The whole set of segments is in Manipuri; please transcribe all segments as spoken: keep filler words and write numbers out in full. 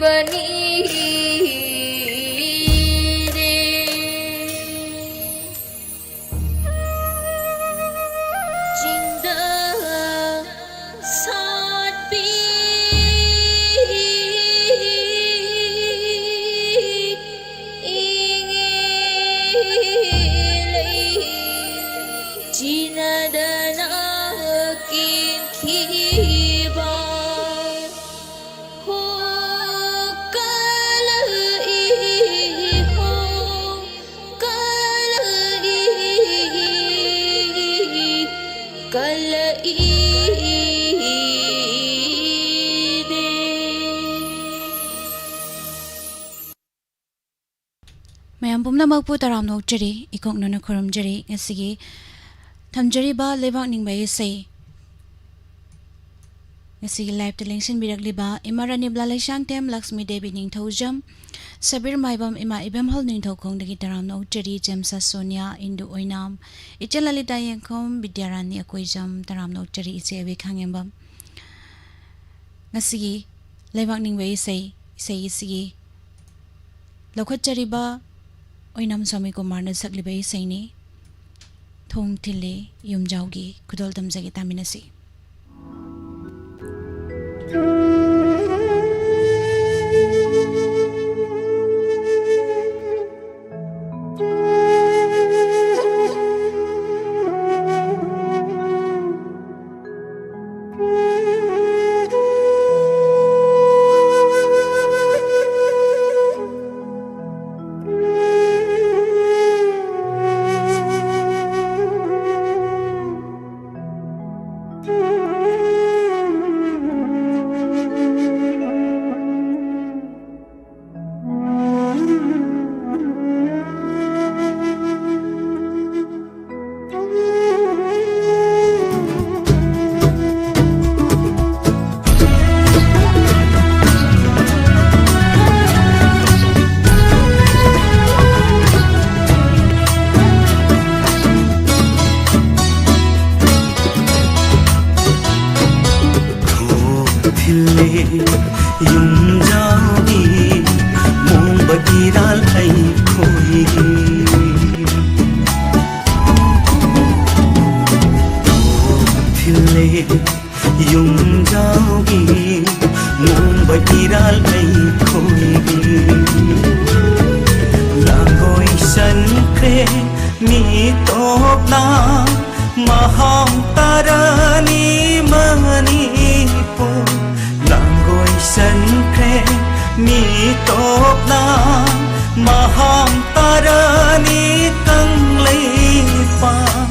ꯕꯅꯤ ꯔꯦ꯫ ꯆꯤꯡꯗ ꯁꯥꯠꯄꯤ ꯏꯉꯦ ꯂꯩ ꯆꯤꯟꯅꯗꯅ ꯀꯦꯟꯈꯤꯕ꯫ ꯍꯣ ꯀꯂꯛꯏ ꯍꯣ ꯀꯂꯛꯏ ꯀꯂꯛꯏꯅꯦ꯫ ꯃꯌꯥꯝ ꯄꯨꯝꯅꯃꯛꯄꯨ ꯇꯔꯥꯝꯅ ꯑꯣꯛꯆꯔꯤ, ꯏꯀꯣꯛꯅꯅ ꯈꯨꯔꯨꯝꯖꯔꯤ꯫ ꯉꯁꯤꯒꯤ ꯊꯝꯖꯔꯤꯕ ꯂꯩꯕꯥꯛ ꯅꯤꯡꯕ ꯏꯁꯩ, ꯉꯁꯤꯒꯤ live ꯇ ꯂꯦꯡꯁꯤꯟꯕꯤꯔꯛꯂꯤꯕ ꯏꯃꯥ ꯔꯥꯅꯤꯕꯂꯥ ꯂꯩꯁꯥꯡꯊꯦꯝ, ꯂꯛꯁꯃꯤ ꯗꯦꯕꯤ ꯅꯤꯡꯊꯧꯖꯝ, ꯁꯕꯤꯔ ꯃꯥꯏꯕꯝ, ꯏꯃꯥ ꯏꯕꯦꯝꯍꯜ ꯅꯤꯡꯊꯧꯈꯣꯡꯗꯒꯤ ꯇꯔꯥꯝꯅ ꯑꯣꯛꯆꯔꯤ, ꯖꯦꯝꯁ ꯁꯣꯅꯤꯌꯥ, ꯏꯟꯗꯨ ꯑꯣꯏꯅꯥꯝ, ꯏꯆꯦ ꯂꯂꯤꯇꯥ ꯌꯦꯡꯈꯣꯝ, ꯕꯤꯗ꯭ꯌꯥꯔꯥꯅꯤ ꯑꯀꯣꯏꯖꯝ, ꯇꯔꯥꯝꯅ ꯑꯣꯛꯆꯔꯤ, ꯏꯆꯦ ꯑꯕꯤ ꯈꯥꯉꯦꯝꯕꯝ꯫ ꯉꯁꯤꯒꯤ ꯂꯩꯕꯥꯛ ꯅꯤꯡꯕ ꯏꯁꯩ, ꯏꯁꯩ ꯑꯁꯤꯒꯤ ꯂꯧꯈꯠꯆꯔꯤꯕ ꯑꯣꯏꯅꯥꯝ ꯁ꯭ꯋꯥꯃꯤ ꯀꯨꯃꯥꯔꯅ ꯁꯛꯂꯤꯕ ꯏꯁꯩꯅꯤ꯫ ꯊꯣꯡ ꯊꯤꯜꯂꯦ ꯌꯨꯝꯖꯥꯎꯒꯤ ꯈꯨꯗꯣꯜ ꯇꯝꯖꯒꯦ, ꯇꯥꯃꯤꯟꯅꯁꯤ꯫ ꯊꯤꯜꯂꯦ ꯌꯨꯝꯖꯥꯎ ꯏꯔꯥꯜ ꯑꯩꯈꯣꯏꯒꯤ ꯊꯣꯛ ꯊꯤꯜꯂꯦ ꯌꯨꯝꯖꯥꯎꯒꯤ ꯃꯣꯡꯕ ꯏꯔꯥꯜ ꯑꯩꯈꯣꯏꯒꯤ꯫ ꯂꯥꯡꯒꯣꯏ ꯆꯟꯈ꯭ꯔꯦ ꯃꯤ ꯇꯣꯞꯅ ꯃꯍꯥꯝ ꯇꯥꯔꯅꯤ ꯃꯅꯤꯄꯨꯔ꯫ ꯂꯥꯡꯒꯣꯏ ꯆꯟꯈ꯭ꯔꯦ ꯃꯤ ꯇꯣꯞꯅ ꯃꯍꯥꯝ ꯇꯥꯔꯅꯤ ꯀꯪꯂꯩꯄꯥꯛ꯫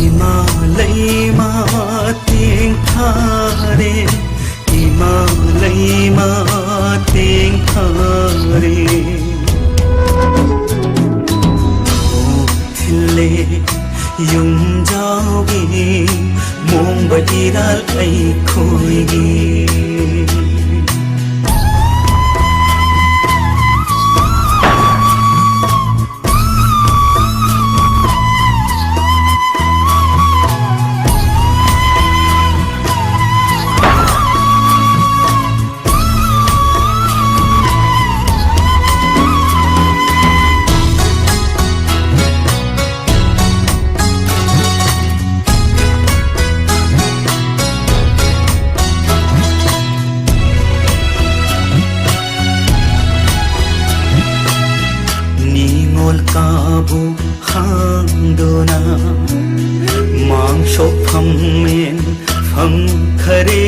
ꯏꯃꯥ ꯂꯩꯃ ꯇꯦꯡꯊꯥꯔꯦ, ꯏꯃꯥ ꯂꯩꯃ ꯇꯦꯡꯊꯥꯔꯦ꯫ ꯊꯣꯛ ꯊꯤꯜꯂꯦ ꯌꯨꯝꯖꯥꯎꯒꯤ ꯃꯣꯡꯕ ꯏꯔꯥꯜ ꯑꯩꯈꯣꯏꯒꯤ꯫ ꯅꯤꯉꯣꯜ ꯀꯥꯕꯨ ꯍꯥꯡꯗꯨꯅ ꯃꯥꯡ ꯁꯣꯛꯐꯝ ꯃꯦꯟꯐꯝ ꯈꯔꯦ꯫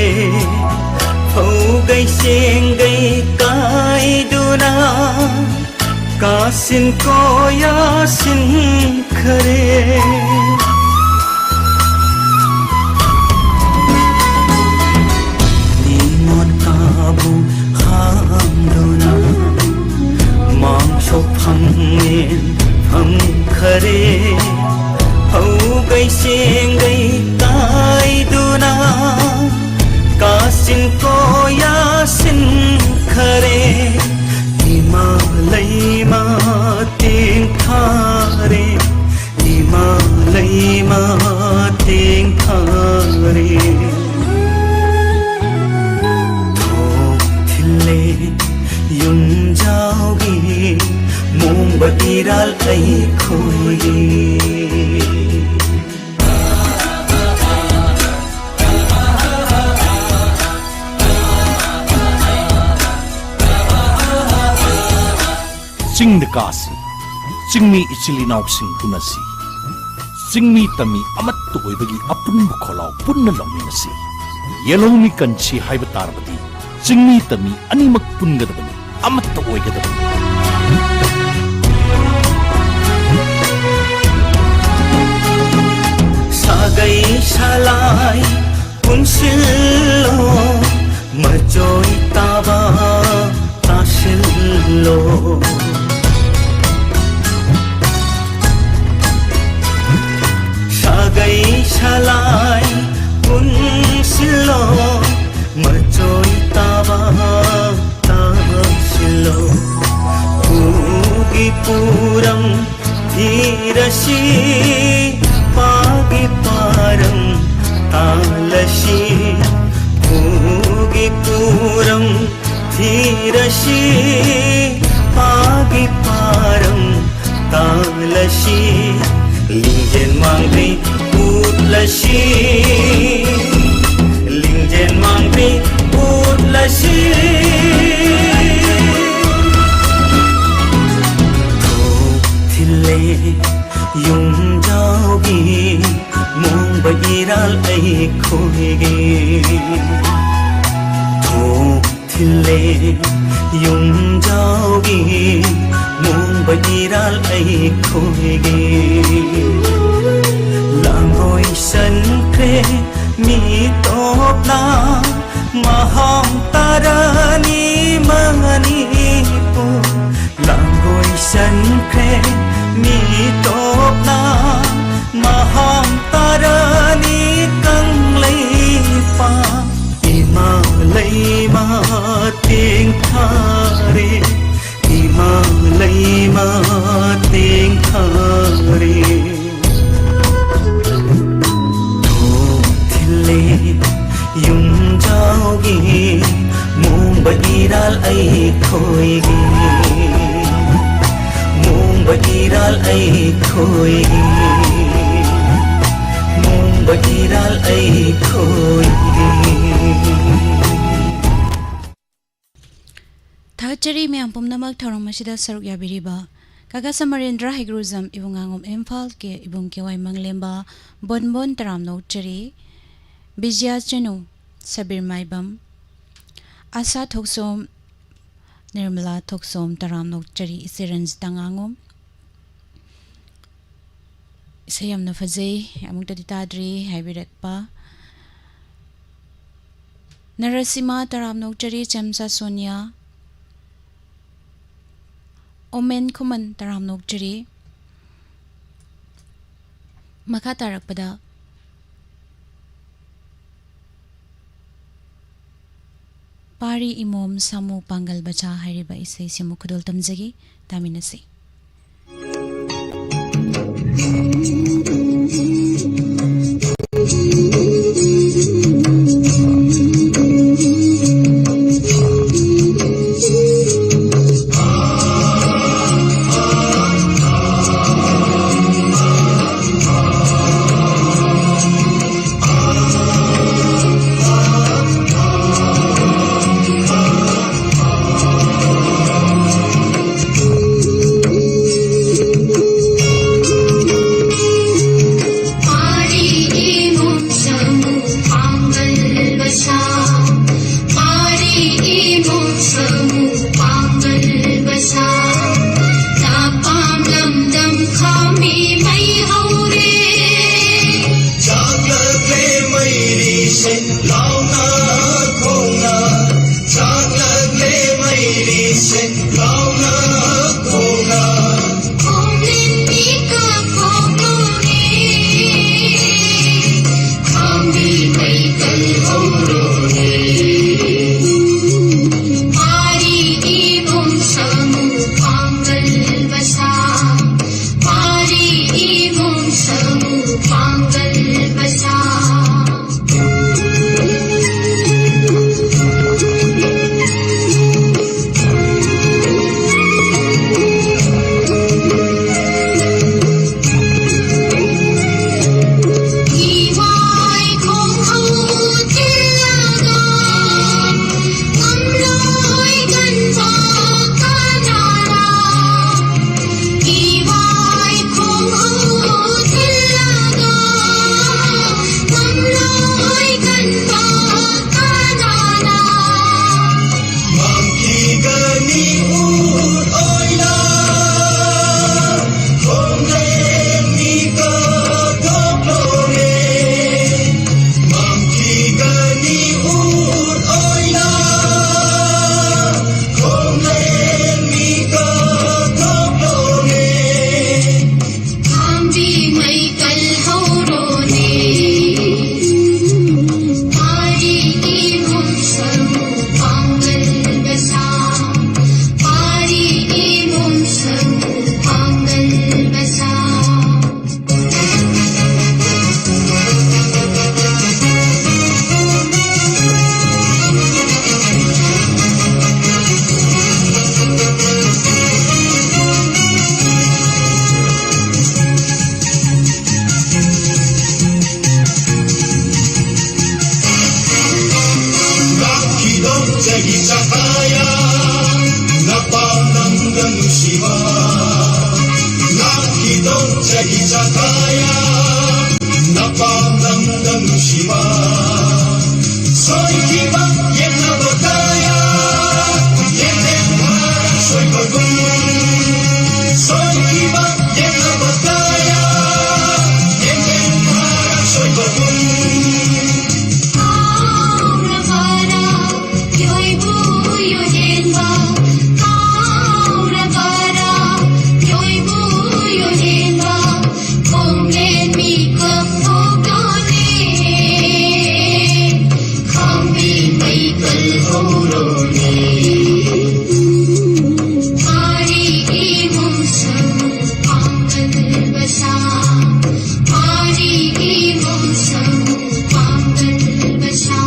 ꯐꯧꯒꯩ ꯆꯦꯡꯒꯩ ꯀꯥꯏꯗꯨꯅ ꯀꯥꯁꯤꯟ ꯀꯣꯌꯥꯁꯤꯟ ꯈꯔꯦ꯫ ꯅꯤꯉꯣꯜ ꯀꯥꯕꯨ ꯍꯥꯝꯗꯨꯅ ꯃꯥꯡ ꯁꯣꯛꯐꯝ ꯃꯦꯟꯐꯝ ꯈꯔꯦ꯫ ꯐꯧꯒꯩ ꯆꯦꯡꯒꯩ ꯀꯥꯏꯗꯨꯅ ꯀꯥꯁꯤꯟ ꯀꯣꯌꯥꯁꯤꯟ ꯈꯔꯦ꯫ ꯏꯃꯥ ꯂꯩꯃ ꯇꯦꯡꯊꯥꯔꯦ, ꯏꯃꯥ ꯂꯩꯃ ꯇꯦꯡꯊꯥꯔꯦ꯫ ꯊꯣꯛ ꯊꯤꯜꯂꯦ ꯌꯨꯝꯖꯥꯎꯒꯤ ꯏꯔꯥꯜ ꯑꯩꯈꯣꯏꯒꯤ꯫ ꯆꯤꯡꯗ ꯀꯥꯁꯤ, ꯆꯤꯡꯃꯤ ꯏꯆꯤꯜ ꯏꯅꯥꯎꯁꯤꯡ ꯎꯅꯁꯤ꯫ ꯆꯤꯡꯃꯤ ꯇꯝꯃꯤ ꯑꯃꯠꯇ ꯑꯣꯏꯕꯒꯤ ꯑꯄꯨꯟꯕ ꯈꯣꯜꯂꯥꯎ ꯄꯨꯟꯅ ꯂꯧꯃꯤꯟꯅꯁꯤ꯫ ꯌꯦꯜꯍꯧꯃꯤ ꯀꯟꯁꯤ ꯍꯥꯏꯕ ꯇꯥꯔꯕꯗꯤ ꯆꯤꯡꯃꯤ ꯇꯝꯃꯤ ꯑꯅꯤꯃꯛ ꯄꯨꯟꯒꯗꯕꯅꯤ, ꯑꯃꯠꯇ ꯑꯣꯏꯒꯗꯕꯅꯤ꯫ ꯁꯥꯒꯩ ꯁꯥꯂꯥꯏ ꯄꯨꯟꯁꯤꯜꯂꯣ, ꯃꯆꯣꯏ ꯇꯥꯕ ꯇꯥꯁꯤꯜꯂꯣ꯫ ꯁꯥꯒꯩ ꯁꯥꯂꯥꯏ ꯄꯨꯟꯁꯤꯜꯂꯣ, ꯃꯆꯣꯏ ꯇꯥꯕ ꯇꯥꯁꯤꯜꯂꯣ꯫ ꯎꯒꯤ ꯄꯨꯔꯝ ꯊꯤꯔꯁꯤ, ꯄꯥꯒꯤ ꯄꯥꯔꯝ ꯇꯥꯜꯂꯁꯤ꯫ ꯎꯒꯤ ꯄꯨꯔꯝ ꯊꯤꯔꯁꯤ, ꯄꯥꯒꯤ ꯄꯥꯔꯝ ꯇꯥꯜꯂꯁꯤ꯫ ꯂꯤꯡꯖꯦꯜ ꯃꯥꯡꯗꯩ ꯎꯠꯂꯁꯤ, ꯂꯤꯡꯖꯦꯜ ꯃꯥꯡꯗꯩ ꯎꯠꯂꯁꯤ꯫ ꯊꯣꯛ ꯊꯤꯜꯂꯦ ꯌꯨꯝꯖꯥꯎꯒꯤ ꯃꯣꯡꯕ ꯏꯔꯥꯜ ꯑꯩꯈꯣꯏꯒꯤ꯫ ꯊꯣꯛ ꯊꯤꯜꯂꯦ ꯌꯨꯝꯖꯥꯎꯒꯤ ꯃꯣꯡꯕ ꯏꯔꯥꯜ ꯑꯩꯈꯣꯏꯒꯤ꯫ ꯂꯥꯡꯒꯣꯏ ꯁꯟꯈ꯭ꯔꯦ ꯃꯤꯇꯣꯞꯅ ꯃꯍꯥꯎ ꯇꯥꯔꯅꯤ ꯃꯅꯤꯄꯨꯔ꯫ ꯂꯥꯡꯒꯣꯏ ꯁꯟꯈ꯭ꯔꯦ ꯃꯤꯇꯣꯞꯅ ꯃꯍꯥꯎ ꯇꯥꯔꯅꯤ ꯀꯪꯂꯩꯄꯥꯛ꯫ ꯏꯃꯥ ꯂꯩꯃ ꯇꯦꯡꯊꯥꯔꯦ, ꯏꯃꯥ ꯂꯩꯃ ꯇꯦꯡꯊꯥꯔꯦ꯫ ꯊꯣꯛ ꯊꯤꯜꯂꯦ ꯌꯨꯝꯖꯥꯎꯒꯤ ꯃꯣꯡꯕ ꯏꯔꯥꯜ ꯑꯩꯈꯣꯏꯒꯤ꯫ ꯃꯣꯡꯕ ꯏꯔꯥꯜ ꯑꯩꯈꯣꯏ, ꯃꯨꯡꯕ ꯏꯔꯥꯜ ꯑꯩꯈꯣꯏ꯫ ꯊꯥꯒꯠꯆꯔꯤ ꯃꯌꯥꯝ ꯄꯨꯝꯅꯃꯛ ꯊꯧꯔꯝ ꯑꯁꯤꯗ ꯁꯔꯨꯛ ꯌꯥꯕꯤꯔꯤꯕ ꯀꯥꯀꯥ ꯁꯃꯔꯦꯟꯗ꯭ꯔ ꯍꯩꯒ꯭ꯔꯨꯖꯝ, ꯏꯕꯨꯡꯉꯥꯉꯣꯝ ꯏꯝꯐꯥꯜ ꯀꯦ, ꯏꯕꯨꯡ ꯀꯦ ꯋꯥꯏ ꯃꯪꯂꯦꯝꯕ, ꯕꯣꯟꯕꯣꯟ ꯇꯔꯥꯝꯅ ꯑꯣꯛꯆꯔꯤ, ꯕꯤꯖ꯭ꯌꯥ ꯆꯅꯨ, ꯁꯕꯤꯔ ꯃꯥꯏꯕꯝ, ꯑꯁꯥ ꯊꯣꯛꯆꯣꯝ, ꯅꯤꯔꯃꯂꯥ ꯊꯣꯛꯆꯣꯝ ꯇꯔꯥꯝꯅ ꯑꯣꯛꯆꯔꯤ, ꯏꯆꯦ ꯔꯟꯖꯤꯇꯥ ꯉꯥꯉꯣꯝ꯫ ꯏꯁꯩ ꯌꯥꯝꯅ ꯐꯖꯩ, ꯑꯃꯨꯛꯇꯗꯤ ꯇꯥꯗ꯭ꯔꯤ ꯍꯥꯏꯕꯤꯔꯛꯄ ꯅꯔꯁꯤꯃꯥ ꯇꯔꯥꯝꯅ ꯑꯣꯛꯆꯔꯤ, ꯆꯦꯝꯆꯥ ꯁꯣꯅꯤꯌꯥ, ꯑꯣꯃꯦꯟ ꯈꯨꯃꯟ ꯇꯔꯥꯝꯅ ꯑꯣꯛꯆꯔꯤ꯫ ꯃꯈꯥ ꯇꯥꯔꯛꯄꯗ ꯄꯥꯔꯤ ꯏꯃꯣꯝ ꯁꯥꯃꯨ ꯄꯥꯡꯒꯜ ꯕꯆꯥ ꯍꯥꯏꯔꯤꯕ ꯏꯁꯩꯁꯤꯃꯨꯛ ꯈꯨꯗꯣꯜ ꯇꯝꯖꯒꯦ, ꯇꯥꯃꯤꯟꯅꯁꯤ꯫ ꯆꯍꯤ ꯆꯥ ꯀꯌꯥ ꯅꯄꯥꯝ ꯂꯝꯗꯝ ꯅꯨꯡꯁꯤꯕ ꯁꯣꯏꯈꯤꯕ ꯌꯦꯛꯅꯕ ꯀꯌꯥ ꯌꯦꯛꯂꯦ ꯃꯔꯛ ꯁꯣꯏꯕꯒꯨꯝ ꯁꯣꯏꯈꯤꯕ ꯌꯦꯛꯅꯕ ꯀꯌꯥ ꯌꯦꯛꯂꯦ ꯃꯔꯛ ꯁꯣꯏꯕꯒꯨꯝ ꯀꯥꯎꯔꯕꯔꯥ ꯌꯣꯏꯕꯨ ꯌꯣꯏꯍꯦꯟꯕ ꯀꯥꯎꯔꯕꯔꯥ ꯌꯣꯏꯕꯨ ꯌꯣꯏꯍꯦꯟꯕ ꯈꯣꯡꯂꯦꯟ ꯃꯤꯀꯞ ꯊꯣꯛꯂꯣꯅꯦ ꯈꯥꯝꯕꯤ ꯃꯩꯀꯜ ꯍꯧꯔꯣꯅꯦ ꯄꯥꯔꯤꯒꯤ ꯃꯣꯡꯁꯝ ꯄꯥꯡꯒꯜ ꯕꯁꯥ ꯄꯥꯔꯤꯒꯤ ꯃꯣꯡꯁꯝ ꯄꯥꯡꯒꯜ ꯕꯁꯥ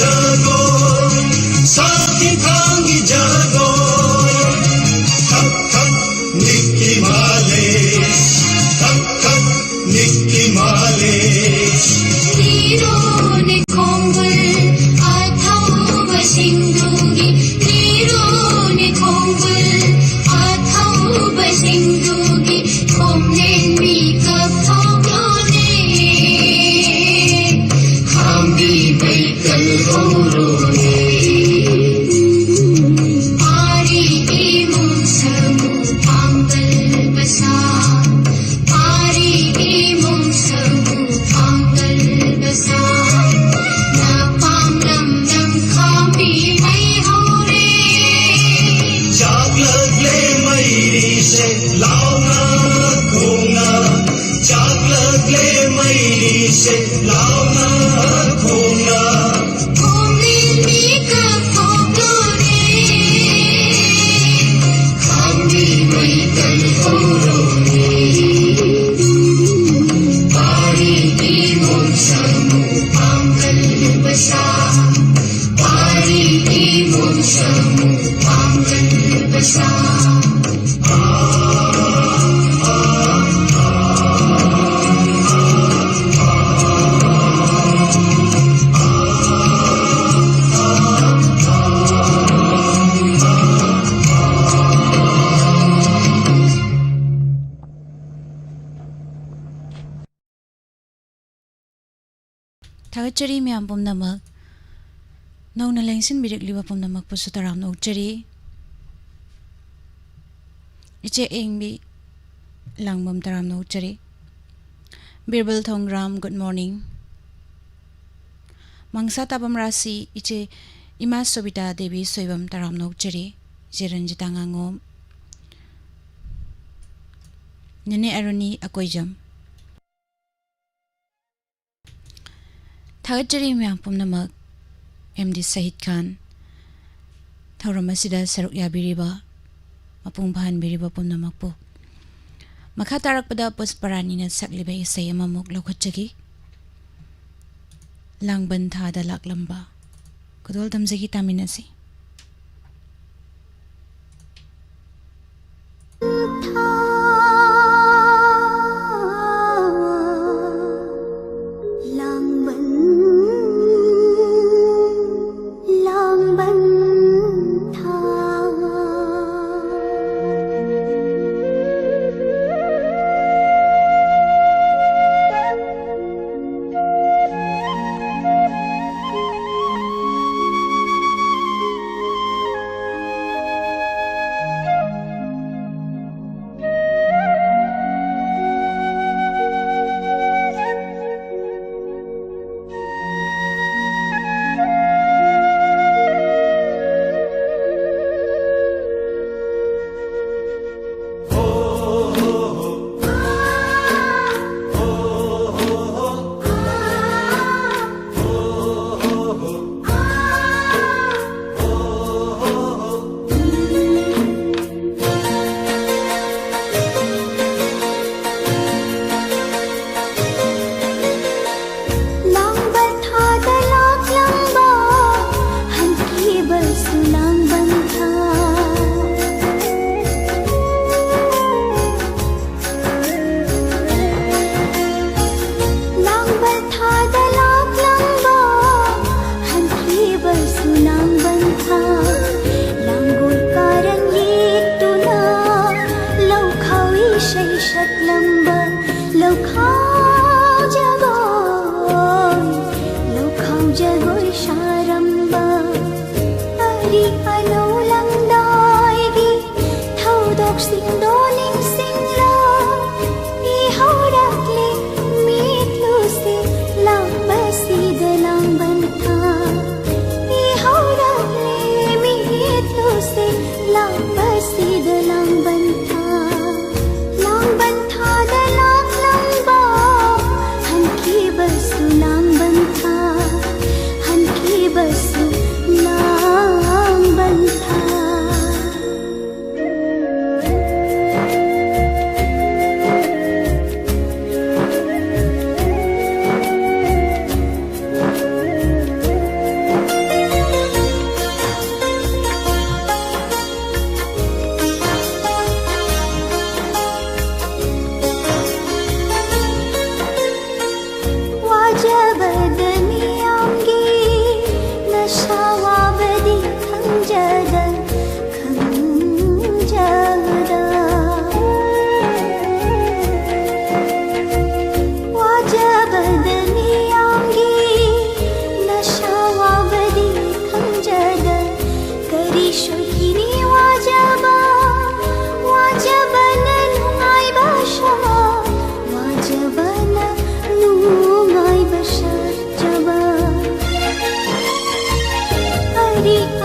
ꯖꯒꯣꯏ, ꯁꯥꯊꯤ ꯊꯥꯡꯒꯤ ꯖꯒꯣꯏ, ꯊꯛ ꯊꯛ ꯅꯤꯛꯀꯤ ꯃꯥꯂꯦ, ꯊꯛ ꯊꯛ ꯅꯤꯛꯀꯤ ꯃꯥꯂꯦ꯫ ꯂꯤꯔꯣꯅꯦ ꯈꯣꯡꯒꯨꯜ ꯑꯊꯧꯕꯁꯤꯡꯗꯨꯒꯤ, ꯂꯤꯔꯣꯅꯦ ꯈꯣꯡꯒꯨꯜ ꯑꯊꯧꯕꯁꯤꯡꯗꯨꯒꯤ, ꯈꯣꯝꯂꯦꯟ ꯃꯤꯀꯞ ꯊꯣꯛꯂꯣꯅꯦ꯫ ꯈꯥꯝꯕꯤꯕꯩ ꯀꯜꯍꯧꯔꯣꯅꯦ꯫ ꯄꯥꯔꯤ ꯏꯃꯨꯡ ꯁꯥꯃꯨ ꯄꯥꯡꯒꯜ ꯃꯁꯥ, ꯄꯥꯔꯤ ꯏꯃꯨꯡ ꯁꯥꯃꯨ ꯄꯥꯡꯒꯜ ꯃꯁꯥ, ꯅꯄꯥꯝ ꯂꯝꯗꯝ ꯈꯥꯝꯕꯤꯕꯩ ꯍꯧꯔꯦ꯫ ꯆꯥꯛꯂꯛꯂꯦ ꯃꯩꯔꯤꯁꯦ ꯂꯥꯎꯅ ꯈꯣꯡꯅ, ꯆꯥꯛꯂꯛꯂꯦ ꯃꯩꯔꯤꯁꯦ ꯂꯥꯎꯅ ꯈꯣꯡꯅ꯫ ꯈꯣꯝꯂꯦꯟ ꯃꯤꯀꯞ ꯊꯣꯛꯂꯣꯅꯦ, ꯈꯥꯝꯕꯤꯕꯩ ꯀꯜꯍꯧꯔꯣꯅꯦ꯫ ꯄꯥꯔꯤ ꯏꯃꯨꯡ ꯁꯥꯃꯨ ꯄꯥꯡꯒꯜ ꯃꯁꯥ, ꯄꯥꯔꯤ ꯏꯃꯨꯡ ꯁꯥꯃꯨ ꯄꯥꯡꯒꯜ ꯃꯁꯥ꯫ ꯊꯥꯒꯠꯆꯔꯤ ꯃꯌꯥꯝ ꯄꯨꯝꯅꯃꯛ꯫ ꯅꯧꯅ ꯂꯦꯡꯁꯤꯟꯕꯤꯔꯛꯂꯤꯕ ꯄꯨꯝꯅꯃꯛꯄꯨꯁꯨ ꯇꯔꯥꯝꯅ ꯑꯣꯛꯆꯔꯤ꯫ ꯏꯆꯦ ꯑꯌꯦꯡꯕꯤ ꯂꯥꯡꯕꯝ ꯇꯔꯥꯝꯅ ꯑꯣꯛꯆꯔꯤ꯫ ꯕꯤꯔꯕꯜ ꯊꯣꯡꯒ꯭ꯔꯥꯝ, good morning꯫ ꯃꯪꯁꯥ ꯇꯥꯕꯝ ꯔꯥꯁꯤ, ꯏꯆꯦ ꯏꯃꯥ ꯁꯣꯕꯤꯇꯥ ꯗꯦꯕꯤ ꯁꯣꯏꯕꯝ ꯇꯔꯥꯝꯅ ꯑꯣꯛꯆꯔꯤ꯫ ꯏꯆꯦ ꯔꯟꯖꯤꯇꯥ ꯉꯥꯉꯣꯝ, ꯅꯦꯅꯦ ꯑꯔꯨꯅꯤ ꯑꯀꯣꯏꯖꯝ꯫ ꯊꯥꯒꯠꯆꯔꯤ ꯃꯌꯥꯝ ꯄꯨꯝꯅꯃꯛ꯫ ꯑꯦꯝ ꯗꯤ ꯁꯍꯤꯗ ꯈꯥꯟ, ꯊꯧꯔꯝ ꯑꯁꯤꯗ ꯁꯔꯨꯛ ꯌꯥꯕꯤꯔꯤꯕ, ꯃꯄꯨꯡ ꯐꯥꯍꯟꯕꯤꯔꯤꯕ ꯄꯨꯝꯅꯃꯛꯄꯨ꯫ ꯃꯈꯥ ꯇꯥꯔꯛꯄꯗ ꯄꯨꯁꯄꯔꯥꯅꯤꯅ ꯁꯛꯂꯤꯕ ꯏꯁꯩ ꯑꯃꯃꯨꯛ ꯂꯧꯈꯠꯆꯒꯦ꯫ ꯂꯥꯡꯕꯟ ꯊꯥꯗ ꯂꯥꯛꯂꯝꯕ꯫ ꯈꯨꯗꯣꯜ ꯇꯝꯖꯒꯦ, ꯇꯥꯃꯤꯟꯅꯁꯤ꯫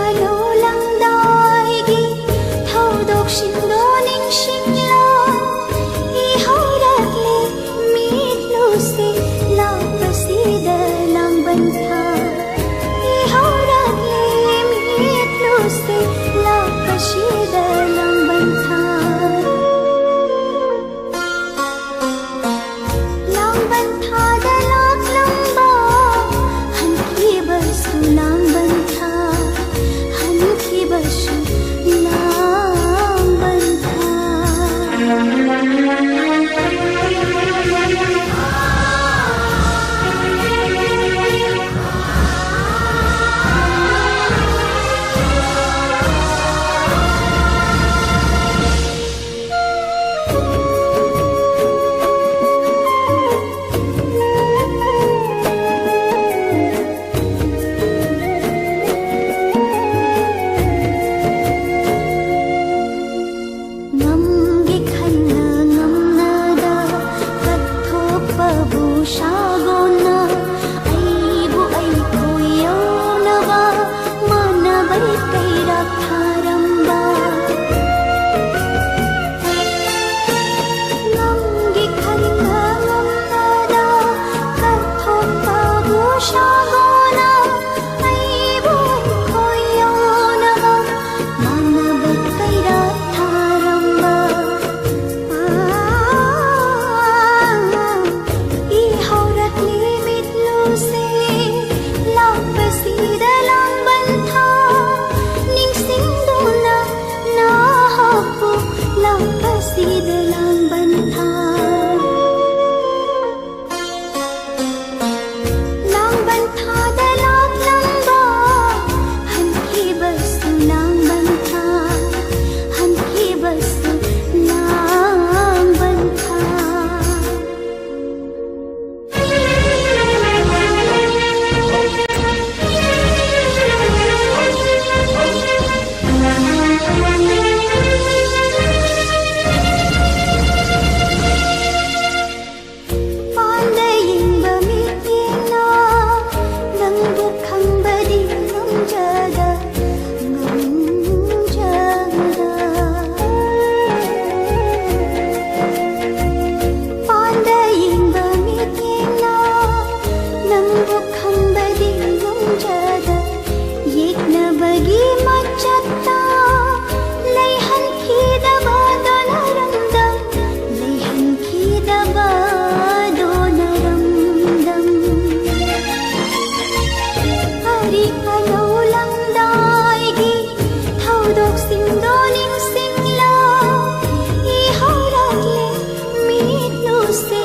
ꯑꯅꯧ ꯂꯪꯗꯥꯏꯒꯤ ꯊꯧꯗꯣꯛꯁꯤꯡꯗꯣ ꯅꯤꯡꯁꯤꯡꯂꯣ꯫ ꯏꯍꯧꯔꯛꯂꯦ ꯃꯤꯠꯂꯨꯁꯦ ꯂꯥꯛꯄꯁꯤꯗ ꯂꯥꯡꯕꯟ ꯊꯥ꯫ ꯏꯍꯧꯔꯛꯂꯦ ꯃꯤꯠꯂꯨꯁꯦ ꯂꯥꯛꯄꯁꯤꯗ ꯂꯥꯡꯕꯟ ꯊꯥ꯫ ꯂꯥꯡꯕꯟ ꯊꯥꯗ ꯂꯥꯛꯂꯝꯕ ꯍꯟꯈꯤꯕꯁꯨ ꯂꯥꯡꯕꯟ ꯊꯥ꯫ ꯂꯝꯗꯥꯏꯒꯤ ꯊꯧꯗꯣꯛꯁꯤꯡꯗꯣ ꯅꯤꯡꯁꯤꯡꯂꯣ꯫ ꯏꯍꯧꯔꯛꯂꯦ ꯃꯤꯠꯂꯨꯁꯦ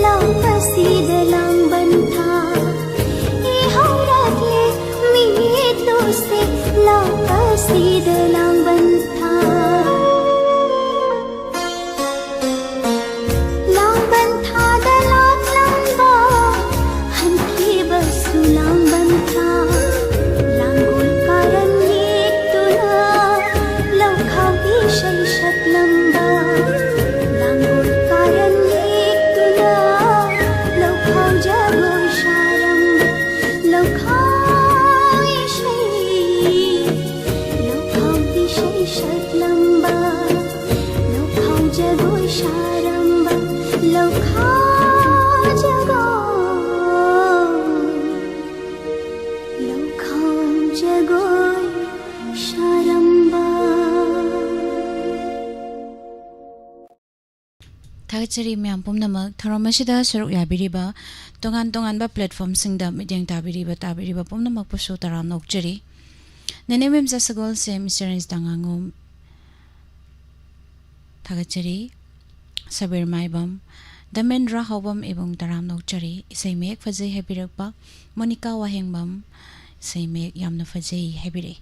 ꯂꯥꯛꯄꯁꯤꯗ ꯂꯥꯡꯕꯟ ꯊꯥ꯫ ꯏꯍꯧꯔꯛꯂꯦ ꯃꯤꯠꯂꯨꯁꯦ ꯂꯥꯛꯄꯁꯤꯗ ꯂꯥꯡꯕꯟ ꯊꯥ꯫ ꯂꯥꯡꯕꯟ ꯊꯥꯗ ꯂꯥꯛꯂꯝꯕ ꯍꯟꯈꯤꯕꯁꯨ ꯂꯥꯡꯕꯟ ꯊꯥ꯫ ꯂꯥꯡꯒꯣꯜ ꯀꯥꯔꯟ ꯌꯦꯛꯇꯨꯅ ꯂꯧꯈꯥꯎ ꯏꯁꯩ ꯁꯛꯂꯝꯕ꯫ ꯂꯥꯡꯒꯣꯜ ꯀꯥꯔꯟ ꯌꯦꯛꯇꯨꯅ ꯂꯧꯈꯥꯎ ꯖꯒꯣꯏ ꯁꯥꯔꯝꯕ꯫ ꯂꯧꯈꯥꯎ ꯏꯁꯩ, ꯂꯧꯈꯥꯎ ꯏꯁꯩ ꯁꯛꯂꯝꯕ꯫ ꯂꯧꯈꯥꯎ ꯖꯒꯣꯏ ꯁꯥꯔꯝꯕ꯫ ꯂꯧꯈꯥꯎ ꯖꯒꯣꯏ, ꯂꯧꯈꯥꯎ ꯖꯒꯣꯏ ꯁꯥꯔꯝꯕ꯫ ꯊꯥꯒꯠꯆꯔꯤ ꯃꯌꯥꯝ ꯄꯨꯝꯅꯃꯛ꯫ ꯊꯧꯔꯝ ꯑꯁꯤꯗ ꯁꯔꯨꯛ ꯌꯥꯕꯤꯔꯤꯕ ꯇꯣꯉꯥꯟ ꯇꯣꯉꯥꯟꯕ platformꯁꯤꯡꯗ ꯃꯤꯠꯌꯦꯡ ꯇꯥꯕꯤꯔꯤꯕ, ꯇꯥꯕꯤꯔꯤꯕ ꯄꯨꯝꯅꯃꯛꯄꯨꯁꯨ ꯇꯔꯥꯝꯅ ꯑꯣꯛꯆꯔꯤ꯫ ꯅꯦꯅꯦ ꯃꯦꯝꯆꯥ ꯁꯒꯣꯜꯁꯦꯝ, ꯏꯆꯦ ꯔꯟꯖꯤꯇꯥ ꯉꯥꯉꯣꯝ, ꯊꯥꯒꯠꯆꯔꯤ꯫ ꯁꯕꯤꯔ ꯃꯥꯏꯕꯝ, ꯙꯃꯦꯟꯗ꯭ꯔ ꯍꯥꯎꯕꯝ ꯏꯕꯨꯡ ꯇꯔꯥꯝꯅ ꯑꯣꯛꯆꯔꯤ꯫ ꯏꯁꯩ ꯃꯌꯦꯛ ꯐꯖꯩ ꯍꯥꯏꯕꯤꯔꯛꯄ ꯃꯣꯅꯤꯀꯥ ꯋꯥꯍꯦꯡꯕꯝ, ꯏꯁꯩ ꯃꯌꯦꯛ ꯌꯥꯝꯅ ꯐꯖꯩ ꯍꯥꯏꯕꯤꯔꯛꯏ꯫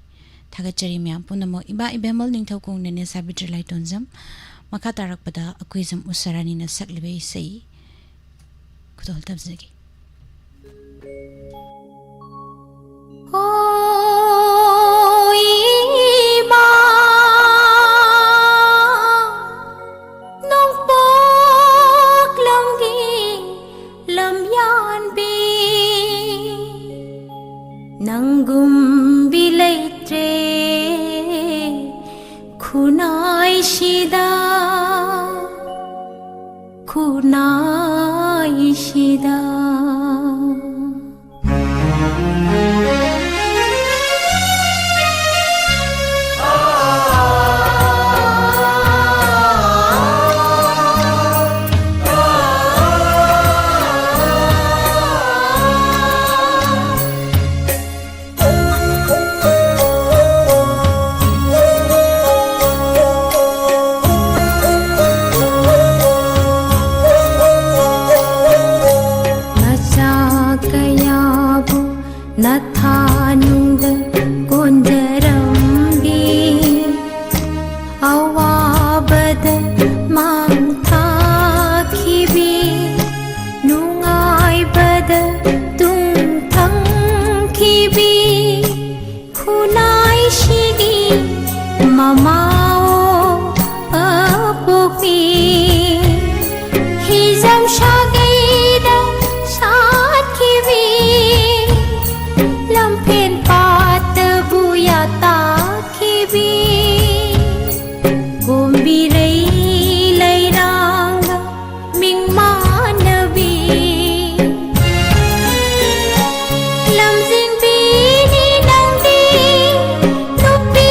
ꯊꯥꯒꯠꯆꯔꯤ ꯃꯌꯥꯝ ꯄꯨꯝꯅꯃꯛ꯫ ꯏꯃꯥ ꯏꯕꯦꯝꯃꯜ ꯅꯤꯡꯊꯧꯈꯣꯡ, ꯅꯦꯅꯦ ꯁꯥꯕꯤꯇ꯭ꯔꯤ ꯂꯥꯏꯇꯣꯟꯖꯝ, ꯃꯈꯥ ꯇꯥꯔꯛꯄꯗ ꯑꯀꯨꯏꯖꯝ ꯎꯁꯥꯔꯥꯅꯤꯅ ꯁꯛꯂꯤꯕ ꯏꯁꯩ ꯈꯨꯗꯣꯜ ꯇꯝꯖꯒꯦ꯫ ꯍꯣ ꯏꯃꯥ, ꯅꯣꯡꯄꯣꯛꯂꯝꯒꯤ ꯂꯝꯌꯥꯟꯕꯤ, ꯅꯪꯒꯨꯝꯕꯤ ꯂꯩꯇ꯭ꯔꯦ ꯈꯨꯟꯅꯥꯏꯁꯤꯗ, ꯈꯨꯟꯅꯥꯏꯁꯤꯗ꯫ ꯅꯊꯥꯅꯨꯡꯗ ꯀꯣꯟꯖꯔꯝꯕꯤ, ꯑꯋꯥꯕꯗ ꯃꯥꯡ ꯊꯥꯈꯤꯕꯤ, ꯅꯨꯡꯉꯥꯏꯕꯗ ꯇꯨꯡ ꯊꯪꯈꯤꯕꯤ, ꯈꯨꯟꯅꯥꯏꯁꯤꯒꯤ ꯃꯃꯥ ꯑꯣ ꯑꯄꯣꯛꯄꯤ, ꯍꯤꯖꯝ ꯁꯥꯒꯩꯗ ꯁꯥꯠꯈꯤꯕꯤ, ꯂꯝꯐꯦꯟ ꯄꯥꯠꯇꯕꯨ ꯌꯥꯇꯥꯈꯤꯕꯤ, ꯀꯣꯝꯕꯤꯔꯩ ꯂꯩꯔꯥꯡꯗ ꯃꯤꯡ ꯃꯥꯟꯅꯕꯤ, ꯂꯝꯖꯤꯡꯕꯤꯅꯤ ꯅꯪꯗꯤ ꯅꯨꯄꯤ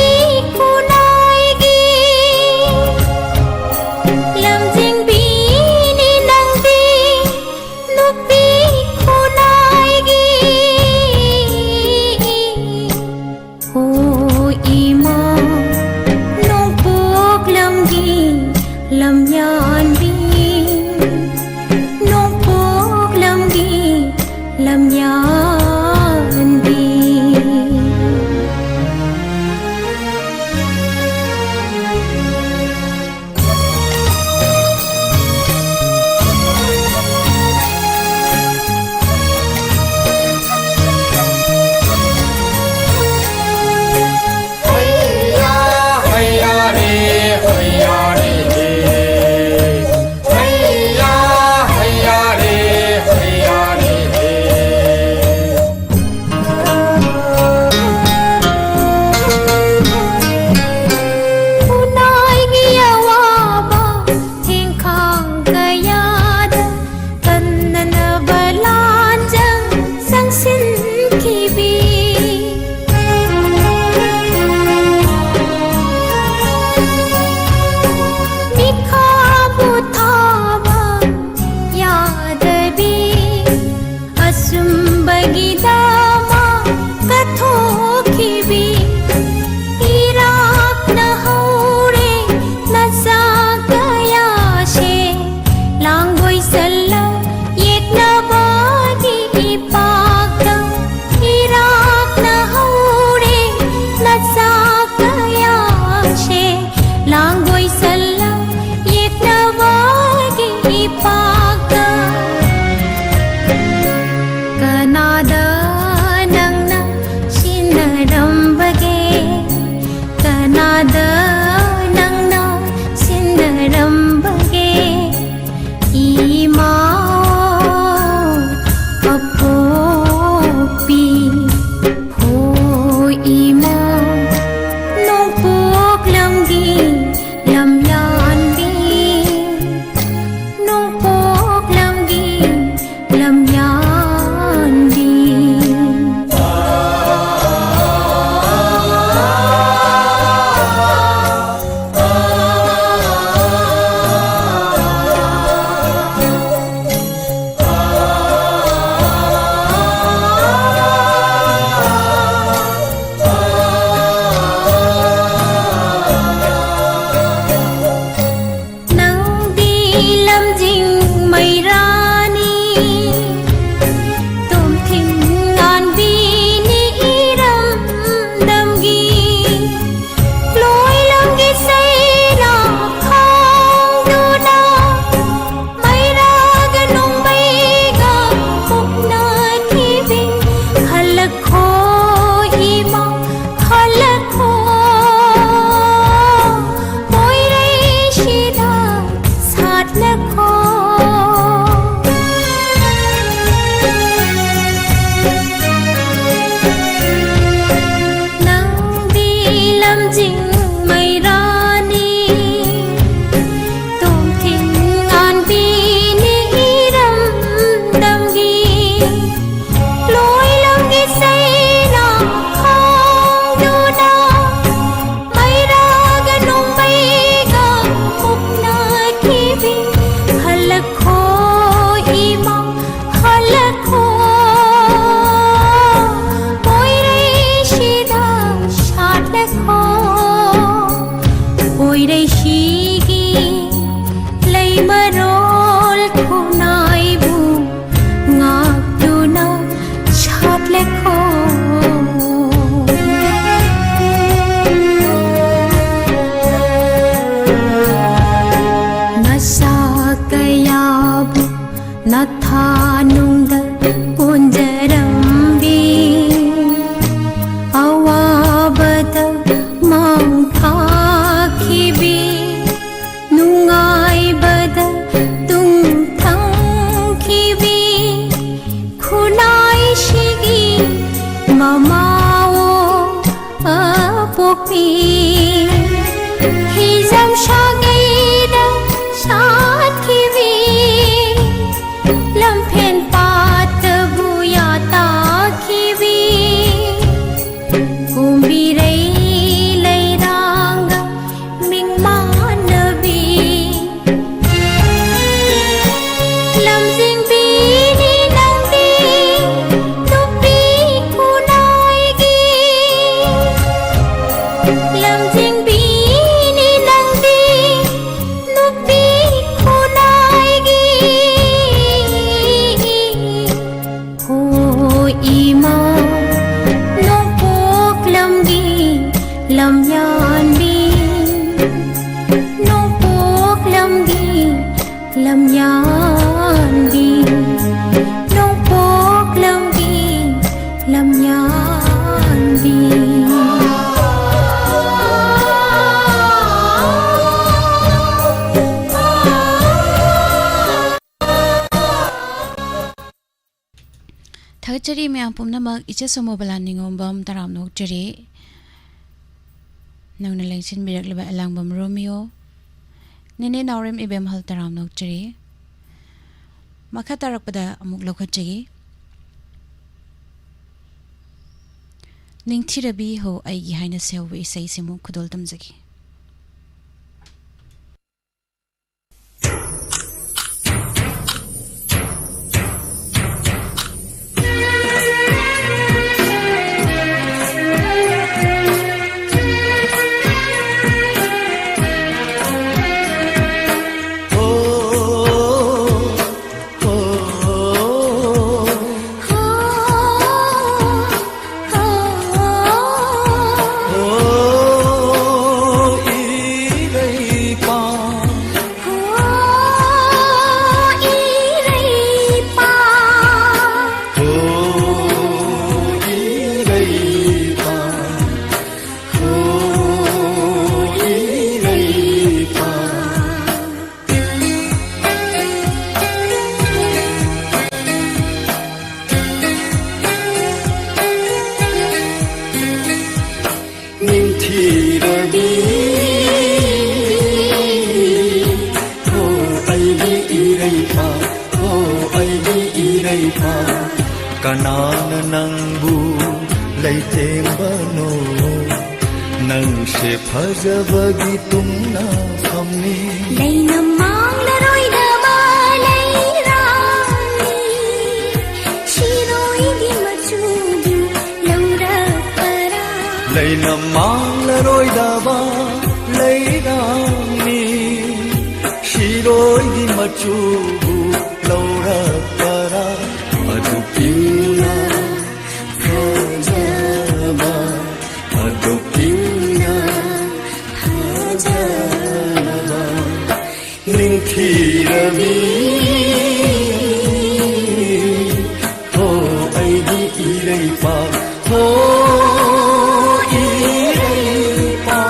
ꯈꯨꯟꯅꯥꯏꯒꯤ, ꯂꯝꯖꯤꯡꯕꯤꯅꯤ ꯅꯪꯗꯤ ꯅꯨꯄꯤ ꯈꯨꯟꯅꯥꯏꯒꯤ꯫ ꯍꯣ ꯏꯃꯥ ꯅꯣꯡꯄꯣꯛꯂꯝꯒꯤ ꯂꯝꯌꯥꯟꯕꯤ, ꯅꯣꯡꯄꯣꯛꯂꯝꯒꯤ ꯂꯝꯌꯥꯟꯕꯤ꯫ ꯈꯨꯟꯅꯥꯏꯒꯤ ꯑꯋꯥꯕ ꯊꯦꯡꯈꯥꯡ ꯀꯌꯥꯗ ꯀꯟꯅꯅꯕ ꯂꯥꯟꯖꯪ ꯆꯪꯁꯤꯟꯈꯤꯕꯤ, ꯃꯤꯈꯥꯕꯨ ꯊꯥꯕ ꯌꯥꯗꯕꯤ, ꯑꯆꯨꯝꯕꯒꯤꯗꯃꯛ ꯀꯠꯊꯣꯛꯈꯤꯕꯤ, ꯏꯔꯥꯛꯅ ꯍꯧꯔꯦ ꯅꯆꯥ ꯀꯌꯥꯁꯦ, ꯂꯥꯡꯒꯣꯏ ꯆꯜꯂ ꯌꯦꯛꯅꯕꯒꯤ ꯏꯄꯥꯛꯇ ꯆꯤꯡꯃꯩꯔꯥꯅꯤ, ꯇꯣꯝꯊꯤꯟ ꯉꯥꯟꯕꯤꯅꯤ ꯏꯔꯝꯗꯝꯒꯤ꯫ ꯂꯣꯏꯂꯝꯒꯤ ꯆꯩꯅ ꯈꯥꯡꯗꯨꯅ, ꯃꯩꯔꯥꯒ ꯅꯣꯡꯃꯩꯒ ꯃꯨꯛꯅꯈꯤꯕꯤ꯫ ꯍꯜꯂꯛꯈꯣ ꯏꯃꯥ, ꯍꯜꯂꯛꯈꯣ, ꯃꯣꯏꯔꯩꯁꯤꯗ ꯁꯥꯠꯂꯛꯈꯣ꯫ ꯃꯣꯏꯔꯩꯁꯤꯒꯤ ꯂꯩꯃꯔꯣꯜ ꯈꯨꯟꯅꯥꯏꯕꯨ ꯉꯥꯛꯇꯨꯅ ꯁꯥꯠꯂꯦꯀꯣ꯫ ꯅꯁꯥ ꯀꯌꯥꯕꯨ ꯅꯊꯥꯅꯨꯡꯗ ꯀꯣꯟꯖꯔꯝꯕꯤ, ꯑꯋꯥꯕꯗ ꯃꯥꯡ ꯊꯥꯈꯤꯕꯤ, ꯅꯨꯡꯉꯥꯏꯕꯗ ꯇꯨꯡ ꯊꯪꯈꯤꯕꯤ, ꯈꯨꯟꯅꯥꯏꯁꯤꯒꯤ ꯃꯃꯥ ꯑꯣ ꯑꯄꯣꯛꯄꯤ꯫ ꯍꯤꯖꯝ ꯁꯥꯒꯩꯗ ꯁꯥꯠꯈꯤꯕꯤ, ꯂꯝꯐꯦꯟ ꯄꯥꯠꯇꯕꯨ ꯌꯥꯇꯥꯈꯤꯕꯤ, ꯀꯨꯝꯕꯤꯔꯩ ꯂꯩꯔꯥꯡꯒ ꯃꯤꯡ ꯃꯥꯟꯅꯕꯤ꯫ ꯂꯝꯖꯤꯡꯕꯤꯅꯤ ꯅꯪꯗꯤ ꯅꯨꯄꯤ ꯈꯨꯟꯅꯥꯏꯒꯤ꯫ ꯂꯝꯖꯤꯡꯕꯤꯅꯤ ꯅꯪꯗꯤ ꯅꯨꯄꯤ ꯈꯨꯟꯅꯥꯏꯒꯤ꯫ ꯍꯣ ꯏꯃꯥ, ꯅꯣꯡꯄꯣꯛꯂꯝꯒꯤ ꯂꯝꯌꯥꯟꯕꯤ, ꯅꯣꯡꯄꯣꯛꯂꯝꯒꯤ ꯂꯝꯌꯥꯟꯕꯤ, ꯅꯣꯡꯄꯣꯛꯂꯝꯒꯤ ꯂꯝꯌꯥꯟꯕꯤ꯫ ꯊꯥꯒꯠꯆꯔꯤ ꯃꯌꯥꯝ ꯄꯨꯝꯅꯃꯛ꯫ ꯏꯆꯦ ꯁꯣꯃꯣꯕꯂꯥ ꯅꯤꯉꯣꯝꯕꯝ ꯇꯔꯥꯝꯅ ꯑꯣꯛꯆꯔꯤ꯫ ꯅꯧꯅ ꯂꯦꯡꯁꯤꯟꯕꯤꯔꯛꯂꯤꯕ ꯑꯂꯥꯡꯕꯝ ꯔꯣꯃꯤꯌꯣ, ꯅꯦꯅꯦ ꯅꯥꯎꯔꯦꯝ ꯏꯕꯦꯝꯍꯜ ꯇꯔꯥꯝꯅ ꯑꯣꯛꯆꯔꯤ꯫ ꯃꯈꯥ ꯇꯥꯔꯛꯄꯗ ꯑꯃꯨꯛ ꯂꯧꯈꯠꯆꯒꯦ꯫ ꯅꯤꯡꯊꯤꯔꯕꯤ ꯍꯣ ꯑꯩꯒꯤ ꯍꯥꯏꯅ ꯁꯩꯍꯧꯕ ꯏꯁꯩꯁꯤꯃꯨꯛ ꯈꯨꯗꯣꯜ ꯇꯝꯖꯒꯦ꯫ ꯅꯤꯡꯊꯤꯔꯕꯤ ꯍꯣ ꯑꯩꯒꯤ ꯏꯔꯩꯄꯥꯛ, ꯍꯣ ꯑꯩꯒꯤ ꯏꯔꯩꯄꯥꯛ, ꯀꯅꯥꯅ ꯅꯪꯕꯨ ꯂꯩꯇꯦꯡꯕꯅꯣ? ꯅꯪꯁꯦ ꯐꯖꯕꯒꯤ ꯇꯨꯡꯅ ꯐꯝꯃꯤ꯫ ꯂꯩꯅ ꯃꯥꯡꯂꯔꯣꯏꯗꯕ ꯂꯩꯔꯥꯡꯅꯤ, ꯁꯤꯔꯣꯏꯒꯤ ꯃꯆꯨꯗꯨ ꯂꯧꯔꯛꯄꯔꯥ? ꯂꯩꯅ ꯃꯥꯡꯂꯔꯣꯏꯗꯕ ꯂꯩꯔꯥꯡꯅꯤ, ꯁꯤꯔꯣꯏꯒꯤ ꯃꯆꯨꯕꯨ ꯂꯧꯔꯛꯄꯔꯥ? ꯑꯗꯨꯛ ꯏꯪꯅ ꯐꯖꯕ, ꯑꯗꯨꯛ ꯏꯪꯅ ꯐꯖꯕ ꯅꯤꯡꯊꯤꯔꯕꯤ ꯍꯣ ꯑꯩꯒꯤ ꯏꯔꯩꯄꯥꯛ, ꯍꯣ ꯏꯔꯩꯄꯥꯛ꯫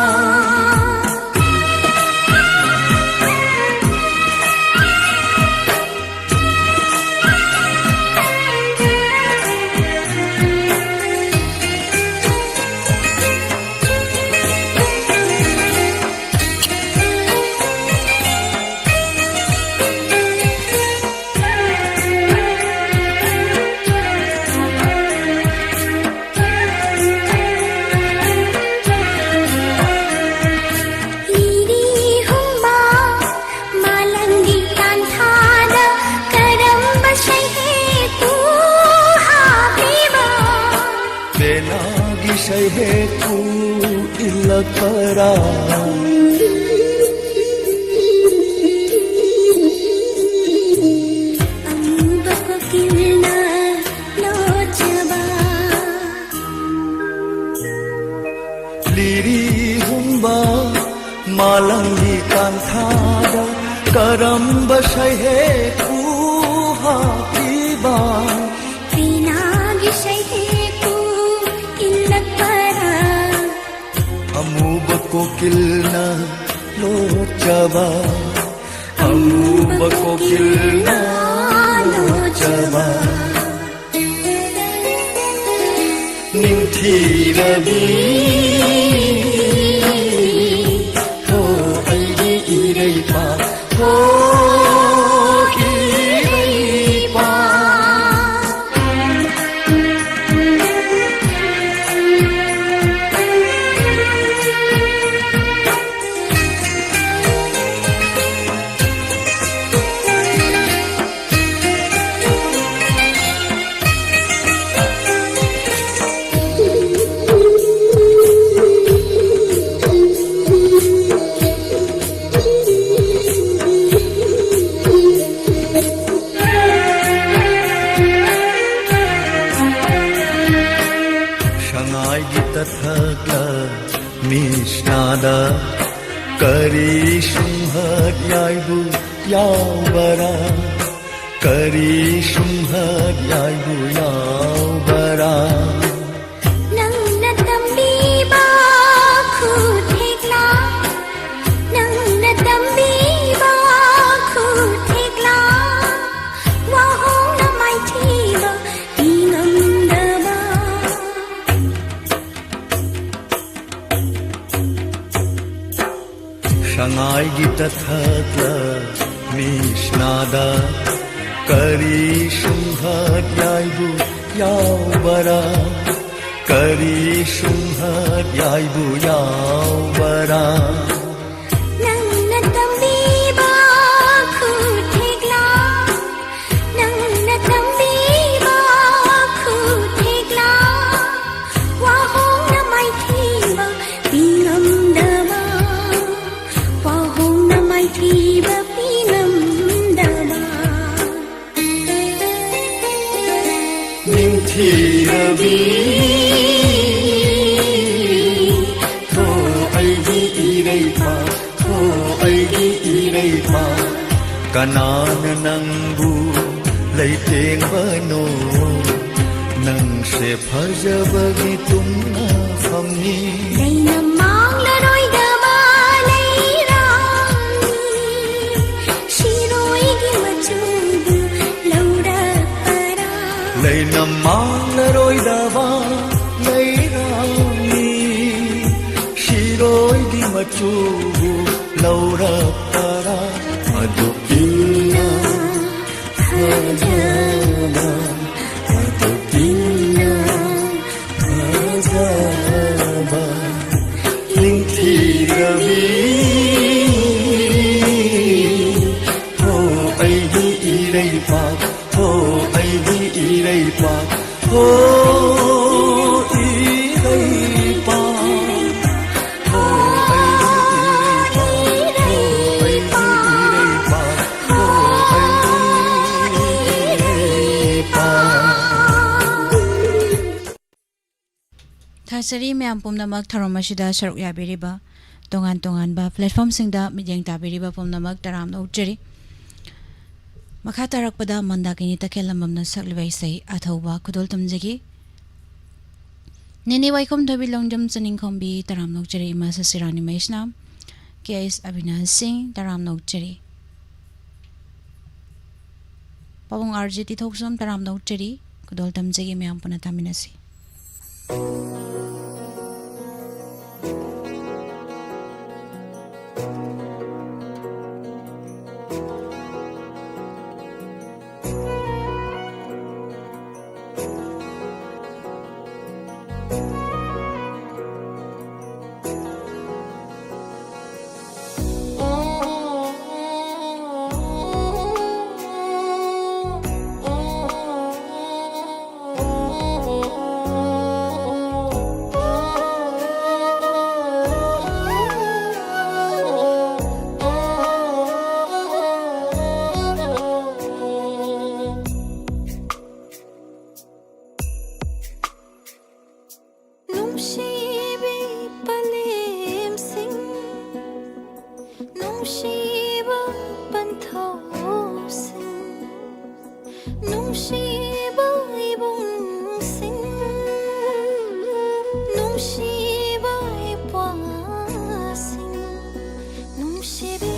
ꯒꯤ ꯁꯩꯍꯦꯛꯄꯨ ꯏꯜꯂꯛꯄꯔꯥ? ꯑꯃꯨꯕ ꯀꯣꯀꯤꯜꯅ ꯂꯣꯠꯆꯕ꯫ ꯂꯤꯔꯤ ꯍꯨꯝꯕ ꯃꯥꯂꯪꯒꯤ ꯀꯥꯟꯊꯥꯗ ꯀꯔꯝꯕ ꯁꯩꯍꯦꯛꯄꯨ ꯍꯥꯞꯄꯤꯕ? ꯄꯤꯅꯥꯒꯤ ꯁꯩꯍꯦꯛꯄꯨ ꯏꯜꯂꯛꯄꯔꯥ? ꯑꯃꯨꯕ ꯀꯣꯀꯤꯜꯅ ꯂꯣꯠꯆꯕ, ꯑꯃꯨꯕ ꯀꯣꯀꯤꯜꯅ ꯂꯣꯠꯆꯕ꯫ ꯅꯤꯡꯊꯤꯔꯕꯤ, ꯍꯣ ꯑꯩꯒꯤ ꯏꯔꯩꯄꯥꯛ, ꯍꯣ ꯏꯔꯩꯄꯥꯛ꯫ ꯁꯉꯥꯏꯒꯤ ꯇꯊꯛꯇ ꯃꯤꯁꯅꯥꯗ ꯀꯔꯤ ꯁꯨꯝꯍꯠ ꯌꯥꯏꯕꯨ ꯌꯥꯎꯕꯔꯥ? ꯀꯔꯤ ꯁꯨꯝꯍꯠ ꯌꯥꯏꯕꯨ ꯌꯥꯎꯕꯔꯥ? ꯅꯪꯅ ꯇꯝꯕꯤꯕ ꯈꯨꯊꯦꯛꯂꯥ, ꯅꯪꯅ ꯇꯝꯕꯤꯕ ꯈꯨꯊꯦꯛꯂꯥ, ꯋꯥꯍꯣꯡꯅ ꯃꯥꯏꯊꯤꯕ ꯄꯤꯉꯝꯗꯕ꯫ ꯁꯉꯥꯏꯒꯤ ꯇꯊꯛꯂ ꯃꯤꯁꯅꯥꯗ ꯀꯔꯤ ꯁꯨꯝꯍꯠ ꯌꯥꯏꯕꯨ ꯌꯥꯎꯕꯔꯥ? ꯀꯔꯤ ꯁꯨꯝꯍꯠ ꯌꯥꯏꯕꯨ ꯌꯥꯎꯕꯔꯥ? ꯅꯪꯅ ꯇꯝꯕꯤꯕ ꯈꯨꯊꯦꯛꯂꯥ, ꯅꯪꯅ ꯇꯝꯕꯤꯕ ꯈꯨꯊꯦꯛꯂꯥ, ꯀꯅꯥꯅ ꯅꯪꯕꯨ ꯂꯩꯇꯦꯡꯕꯅꯣ? ꯅꯪꯁꯦ ꯐꯖꯕꯒꯤ ꯇꯨꯝꯅꯐꯝꯅꯤ꯫ ꯂꯩꯅ ꯃꯥꯡꯂꯔꯣꯏꯗꯕ ꯂꯩꯔꯥꯡꯅꯤ, ꯁꯤꯔꯣꯏꯒꯤ ꯃꯆꯨꯗꯨ ꯂꯧꯔꯛꯄꯔꯥ? ꯂꯩꯅ ꯃꯥꯡꯂꯔꯣꯏꯗꯕ ꯂꯩꯔꯥꯡꯅꯤ, ꯁꯤꯔꯣꯏꯒꯤ ꯃꯆꯨꯕꯨ ꯂꯧꯔꯛꯄꯔꯥ? ꯑꯗꯨꯛ ꯏꯟꯅ ꯐꯖꯕ, ꯑꯗꯨꯛ ꯏꯟꯅ ꯐꯖꯕ ꯅꯤꯡꯊꯤꯔꯕꯤ꯫ ꯍꯣ ꯑꯩꯒꯤ ꯏꯔꯩꯄꯥꯛ, ꯍꯣ ꯑꯩꯒꯤ ꯏꯔꯩꯄꯥꯛ, ꯍꯣ ꯏꯔꯩꯄꯥꯛ, ꯍꯣ ꯑꯩꯒꯤ ꯏꯔꯩꯄꯥꯛ, ꯍꯣ ꯑꯩꯒꯤ ꯏꯔꯩꯄꯥꯛ, ꯍꯣ ꯑꯩꯒꯤ ꯏꯔꯩꯄꯥꯛ꯫ ꯊꯥꯖꯔꯤ ꯃꯌꯥꯝ ꯄꯨꯝꯅꯃꯛ ꯊꯧꯔꯝ ꯑꯁꯤꯗ ꯁꯔꯨꯛ ꯌꯥꯕꯤꯔꯤꯕ, ꯇꯣꯉꯥꯟ ꯇꯣꯉꯥꯟꯕ platformꯁꯤꯡꯗ ꯃꯤꯠꯌꯦꯡ ꯇꯥꯕꯤꯔꯤꯕ ꯄꯨꯝꯅꯃꯛ ꯇꯔꯥꯝꯅ ꯑꯣꯛꯆꯔꯤ꯫ ꯃꯈꯥ ꯇꯥꯔꯛꯄꯗ ꯃꯟꯗꯥꯀꯤꯅꯤ ꯇꯈꯦꯜꯂꯝꯕꯝꯅ ꯁꯛꯂꯤꯕ ꯏꯁꯩ ꯑꯊꯧꯕ ꯈꯨꯗꯣꯜ ꯇꯝꯖꯒꯦ꯫ ꯅꯦꯅꯦ ꯋꯥꯏꯈꯣꯝ ꯊꯣꯏꯕꯤ ꯂꯣꯡꯖꯝ ꯆꯅꯤꯡꯈꯣꯝꯕꯤ ꯇꯔꯥꯝꯅ ꯑꯣꯛꯆꯔꯤ, ꯏꯃꯥ ꯁꯁꯤꯔꯥꯅꯤ ꯃꯩꯁꯅꯥꯝ, ꯀꯦ ꯑꯦꯁ ꯑꯕꯤꯅꯥꯁ ꯁꯤꯡ ꯇꯔꯥꯝꯅ ꯑꯣꯛꯆꯔꯤ꯫ ꯄꯥꯕꯨꯡ ꯑꯥꯔ ꯖꯦ ꯇꯤ ꯊꯣꯛꯆꯝ ꯇꯔꯥꯝꯅ ꯑꯣꯛꯆꯔꯤ꯫ ꯈꯨꯗꯣꯜ ꯇꯝꯖꯒꯦ, ꯃꯌꯥꯝ ꯄꯨꯟꯅ ꯇꯥꯃꯤꯟꯅꯁꯤ꯫ ꯅꯨꯡꯁꯤꯕꯤ ꯄꯂꯦꯝꯁꯤꯡ, ꯅꯨꯡꯁꯤꯕ ꯄꯟꯊꯧ ꯅꯨꯡꯁꯤꯕ ꯏꯄ꯭ꯋꯥꯁꯤꯡ, ꯅꯨꯡꯁꯤꯕꯤ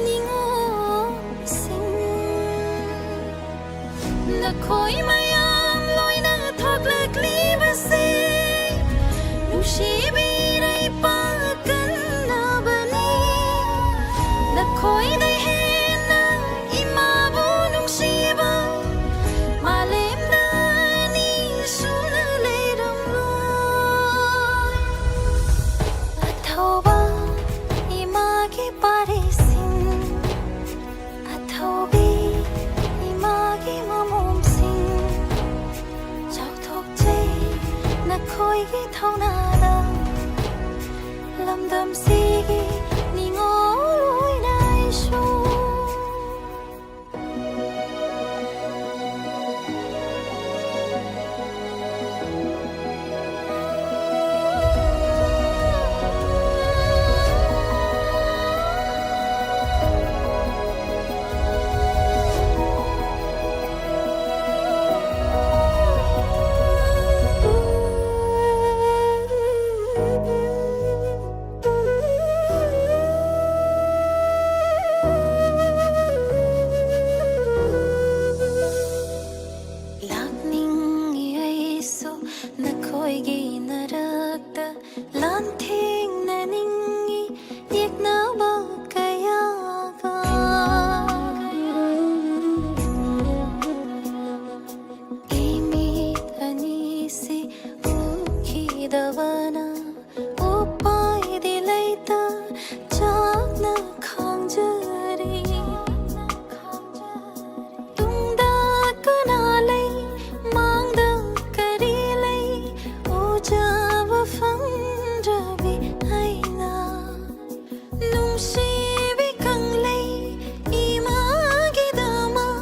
ꯅꯤꯉꯣꯜꯁꯤꯡ, ꯅꯈꯣꯏ ꯃꯌꯥꯝ ꯂꯣꯏꯅ ꯊꯣꯛꯂꯛꯂꯤꯕꯁꯦ ꯅꯨꯡꯁꯤꯕꯤꯔꯩ ꯄꯥꯛꯀꯟꯅꯕꯅꯤ꯫ ꯅꯈꯣꯏꯗ ꯍꯦꯟꯅ ꯏꯃꯥꯕꯨ ꯅꯨꯡꯁꯤꯕ ꯃꯥꯂꯦꯝꯗ ꯑꯅꯤ ꯁꯨꯅ ꯂꯩꯔꯝꯂꯣꯏ꯫ ꯑꯊꯧꯕ ꯏꯃꯥꯒꯤ ꯄꯥꯔꯤꯁꯤꯡ, ꯑꯊꯧꯕꯤ ꯏꯃꯥꯒꯤ ꯃꯃꯣꯝꯁꯤꯡ, ꯆꯥꯎꯊꯣꯛꯆꯩ ꯅꯈꯣꯏꯒꯤ ꯊꯧꯅꯥꯗ꯫ ꯂꯝꯗꯝꯁꯤꯒꯤ ꯅꯤꯉꯣꯜ ꯑꯣꯏꯅ ꯑꯩꯁꯨ꯫ ꯂꯥꯛꯅꯤꯡꯏ ꯑꯩꯁꯨ ꯅꯈꯣꯏꯒꯤ ꯅꯔꯛꯇ, ꯂꯥꯟꯊꯦꯡꯅꯅꯤꯡꯏ ꯌꯦꯛꯅꯕ ꯀꯌꯥꯒ꯫ ꯏꯃꯤꯠ ꯑꯅꯤꯁꯤ ꯎꯈꯤꯗꯕꯅ ꯎꯄꯥꯏꯗꯤ ꯂꯩꯇ ꯆꯥꯛꯅ ꯈꯥꯡꯖꯔꯤ꯫ ꯇꯨꯡꯗ ꯀꯅꯥ ꯂꯩ, ꯃꯥꯡꯗ ꯀꯔꯤ ꯂꯩ, ꯎꯖꯕ ꯐꯪꯗ꯭ꯔꯕꯤ ꯑꯩꯅ꯫ ꯅꯨꯡꯁꯤꯕꯤ ꯀꯪꯂꯩ ꯏꯃꯥꯒꯤꯗꯃꯛ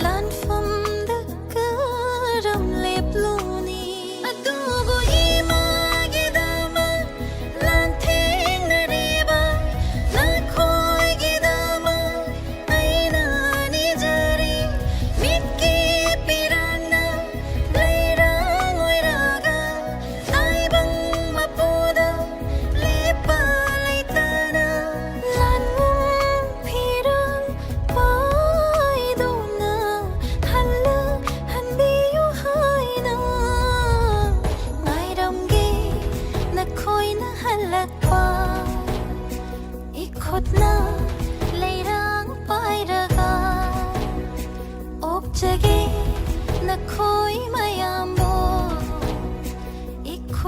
ꯂꯥꯟꯐꯝꯗ ꯀꯔꯝ ꯂꯦꯞꯂꯨꯅꯤ? ꯑꯗꯨꯕꯨ ꯏꯃꯥꯒꯤꯗꯃꯛ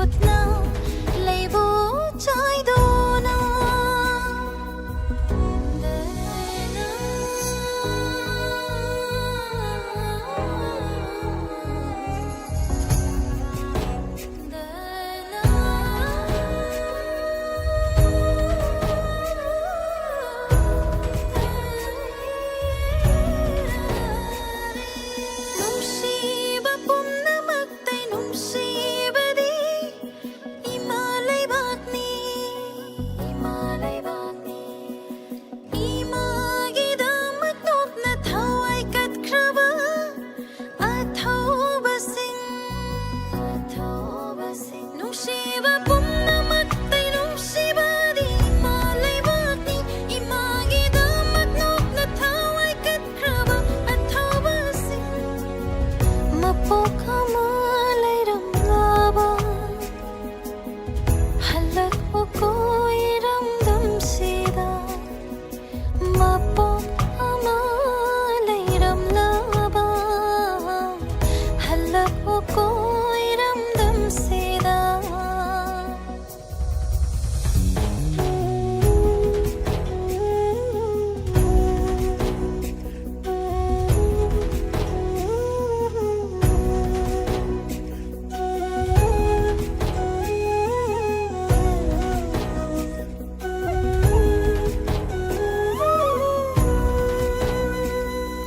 ꯈꯨꯠꯅ ꯂꯩꯕꯨ ꯆꯥꯏꯗꯨꯅ꯫ ꯅꯨꯡꯁꯤꯕ ꯄꯨꯝꯅꯃꯛꯇꯩ ꯅꯨꯡꯁꯤꯕꯗꯤ ꯏꯃꯥ ꯂꯩꯕꯥꯛꯅꯤ, ꯏꯃꯥ ꯂꯩꯕꯥꯛꯅꯤ꯫ ꯏꯃꯥꯒꯤꯗꯃꯛ ꯅꯣꯛꯅ ꯊꯋꯥꯏ ꯀꯠꯈ꯭ꯔꯕ ꯑꯊꯧꯕꯁꯤꯡ, ꯑꯊꯧꯕꯁꯤꯡ꯫ ꯅꯨꯡꯁꯤꯕ ꯄꯨꯝꯅꯃꯛꯇꯩ ꯅꯨꯡꯁꯤꯕꯗꯤ ꯏꯃꯥ ꯂꯩꯕꯥꯛꯅꯤ, ꯏꯃꯥꯒꯤꯗꯃꯛ ꯅꯣꯛꯅ ꯊꯋꯥꯏ ꯀꯠꯈ꯭ꯔꯕ ꯑꯊꯧꯕꯁꯤꯡ꯫ ꯃꯄꯣꯛ ꯑꯃ ꯂꯩꯔꯝꯂꯕ ꯍꯜꯂꯛꯎꯀꯣ ꯏꯔꯝꯗꯝꯁꯤꯗ꯫ ꯃꯄꯣꯛ ꯑꯃ ꯂꯩꯔꯝꯂꯕ ꯍꯜꯂꯛꯎꯀꯣ ꯏꯔꯝꯗꯝꯁꯤꯗ꯫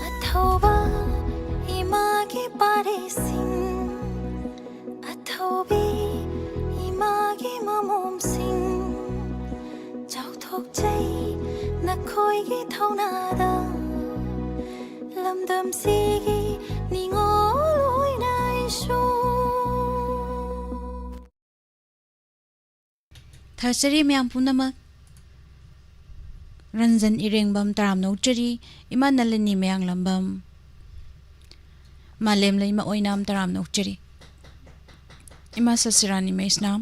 ꯑꯊꯧꯕ ꯏꯃꯥꯒꯤ ꯄꯥꯔꯤꯁꯤꯡ, ꯑꯊꯧꯕꯤ ꯏꯃꯥꯒꯤ ꯃꯃꯣꯝꯁꯤꯡ, ꯆꯥꯎꯊꯣꯛꯆꯩ ꯅꯈꯣꯏꯒꯤ ꯊꯧꯅꯥꯗ꯫ ꯂꯝꯗꯝꯁꯤꯒꯤ ꯅꯤꯉꯣꯜ ꯑꯣꯏꯅ ꯑꯩꯁꯨ꯫ ꯊꯥꯒꯠꯆꯔꯤ ꯃꯌꯥꯝ ꯄꯨꯝꯅꯃꯛ꯫ ꯔꯟꯖꯟ ꯏꯔꯦꯡꯕꯝ ꯇꯔꯥꯝꯅ ꯑꯣꯛꯆꯔꯤ꯫ ꯏꯃꯥ ꯅꯂꯤꯅꯤ ꯃꯌꯥꯡꯂꯝꯕꯝ ꯃꯥꯂꯦꯝꯂꯩꯃ ꯑꯣꯏꯅꯥꯝ ꯇꯔꯥꯝꯅ ꯑꯣꯛꯆꯔꯤ꯫ ꯏꯃꯥ ꯁꯁꯤꯔꯥꯅꯤ ꯃꯩꯁꯅꯥꯝ꯫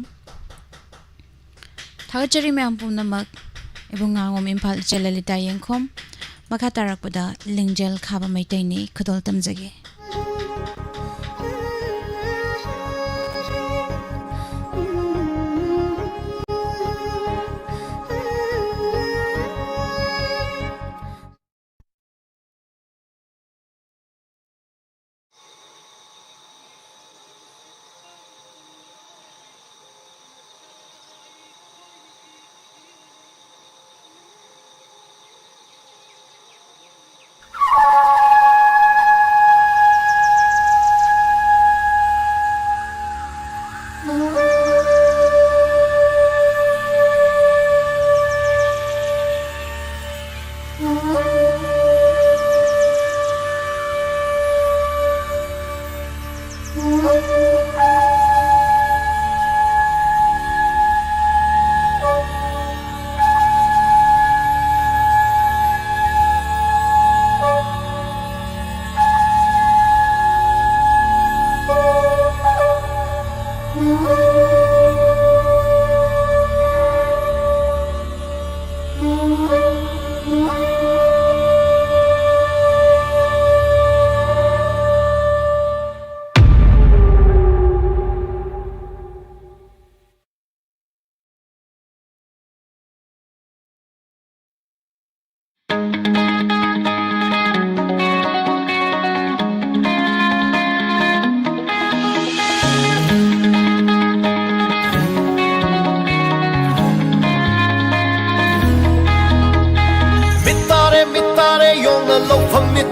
ꯊꯥꯒꯠꯆꯔꯤ ꯃꯌꯥꯝ ꯄꯨꯝꯅꯃꯛ꯫ ꯏꯕꯨꯡ ꯉꯥꯉꯣꯝ ꯏꯝꯐꯥꯜ, ꯏꯆꯦ ꯂꯂꯤꯇꯥ ꯌꯦꯡꯈꯣꯝ꯫ ꯃꯈꯥ ꯇꯥꯔꯛꯄꯗ ꯂꯤꯡꯖꯦꯜ ꯈꯥꯕ ꯃꯩꯇꯩꯅꯤ ꯈꯨꯗꯣꯜ ꯇꯝꯖꯒꯦ꯫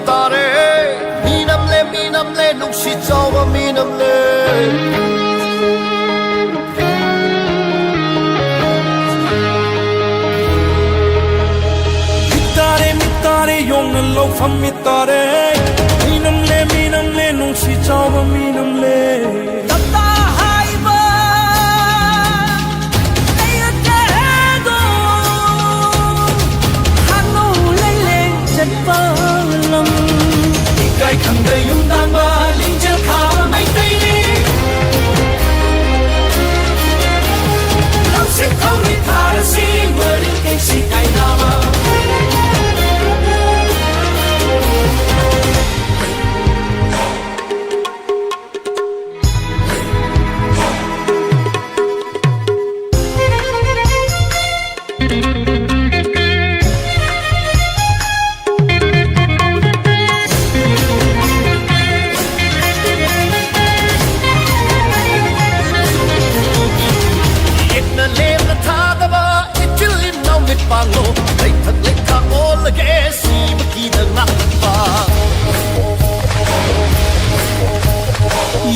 ꯇꯥꯔꯦ, ꯃꯤꯅꯝꯂꯦ, ꯃꯤꯅꯝꯂꯦ, ꯅꯨꯡꯁꯤ ꯆꯥꯎꯕ ꯃꯤꯅꯝꯂꯦ꯫ ꯃꯤꯠ ꯇꯥꯔꯦ, ꯃꯤꯠ ꯇꯥꯔꯦ, ꯌꯣꯡꯅ ꯂꯧꯐꯝ ꯃꯤꯠ ꯇꯥꯔꯦ꯫ ꯃꯤꯅꯝꯂꯦ, ꯃꯤꯅꯝꯂꯦ, ꯅꯨꯡꯁꯤ ꯆꯥꯎꯕ ꯃꯤꯅꯝꯂꯦ꯫ ꯇꯞꯇꯥ ꯍꯥꯏꯕ ꯂꯩꯔꯛꯇꯦꯗꯣ, ꯍꯥꯠꯅꯧ ꯂꯩꯂꯦꯡ ꯆꯠꯄ ꯂꯝ꯫ ꯏꯀꯥꯏ ꯈꯪꯗ ꯌꯨꯝ ꯇꯥꯟꯕ ꯂꯤꯡꯖꯦꯜ ꯈꯥꯕ ꯃꯩꯇꯩꯅꯤ꯫ ꯂꯧꯁꯤꯡ ꯊꯧꯔꯤ ꯊꯥꯔꯁꯤ ꯃꯔꯤꯡ ꯀꯩꯁꯤ ꯀꯥꯏꯅꯕ꯫ ꯌꯦꯛꯅ ꯂꯦꯝꯅ ꯊꯥꯗꯕ ꯏꯆꯤꯜ ꯏꯅꯥꯎ ꯃꯤꯠ ꯄꯥꯡꯂꯣ, ꯂꯩꯊꯛ ꯂꯩꯈꯥ ꯑꯣꯜꯂꯒꯦ ꯁꯤꯕꯒꯤꯗ ꯉꯥꯛꯄ꯫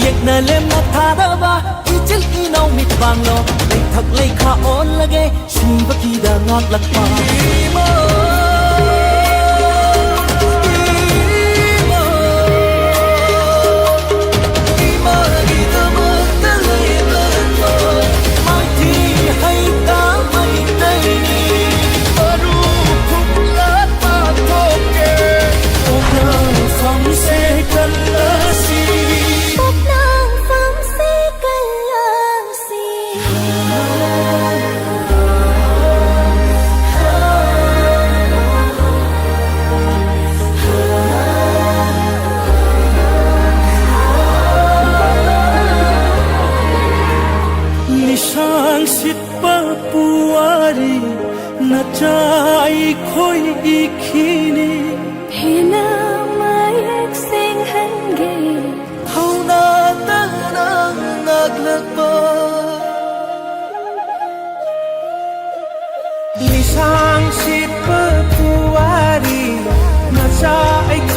ꯌꯦꯛꯅ ꯂꯦꯝꯅ ꯊꯥꯗꯕ ꯏꯆꯤꯜ ꯏꯅꯥꯎ ꯃꯤꯠ ꯄꯥꯡꯂꯣ, ꯂꯩꯊꯛ ꯂꯩꯈꯥ ꯑꯣꯜꯂꯒꯦ ꯁꯤꯕꯒꯤꯗ ꯉꯥꯛꯂꯛꯄ꯫ ꯏꯃꯥ, ꯏꯃꯥ, ꯏꯃꯥꯒꯤꯗꯃꯛꯇ ꯂꯩꯕ ꯃꯥꯏꯊꯤ ꯍꯩꯇꯥ ꯃꯩꯇꯩꯅꯤ꯫ ꯃꯔꯨ ꯐꯨꯛꯂ ꯄꯥꯊꯣꯛꯀꯦ꯫ ꯄꯣꯛꯅꯐꯝꯁꯦ ꯀꯜꯂꯁꯤ꯫ ꯄꯣꯛꯅꯐꯝꯁꯦ ꯀꯜꯂꯁꯤ꯫ ꯂꯤꯁꯥꯡ ꯁꯤꯠꯄ ꯄꯨꯋꯥꯔꯤ ꯅꯆꯥ ꯑꯩꯈꯣꯏ ꯏꯈꯤꯅꯤ꯫ ꯍꯦꯟꯅ ꯃꯌꯦꯛ ꯁꯦꯡꯍꯟꯒꯦ꯫ ꯊꯧꯅꯥ ꯇꯅ ꯉꯥꯛꯂꯛꯄ꯫ ꯂꯤꯁꯥꯡ ꯁꯤꯠꯄ ꯄꯨꯋꯥꯔꯤ ꯃꯆꯥ ꯑꯩꯈꯣꯏ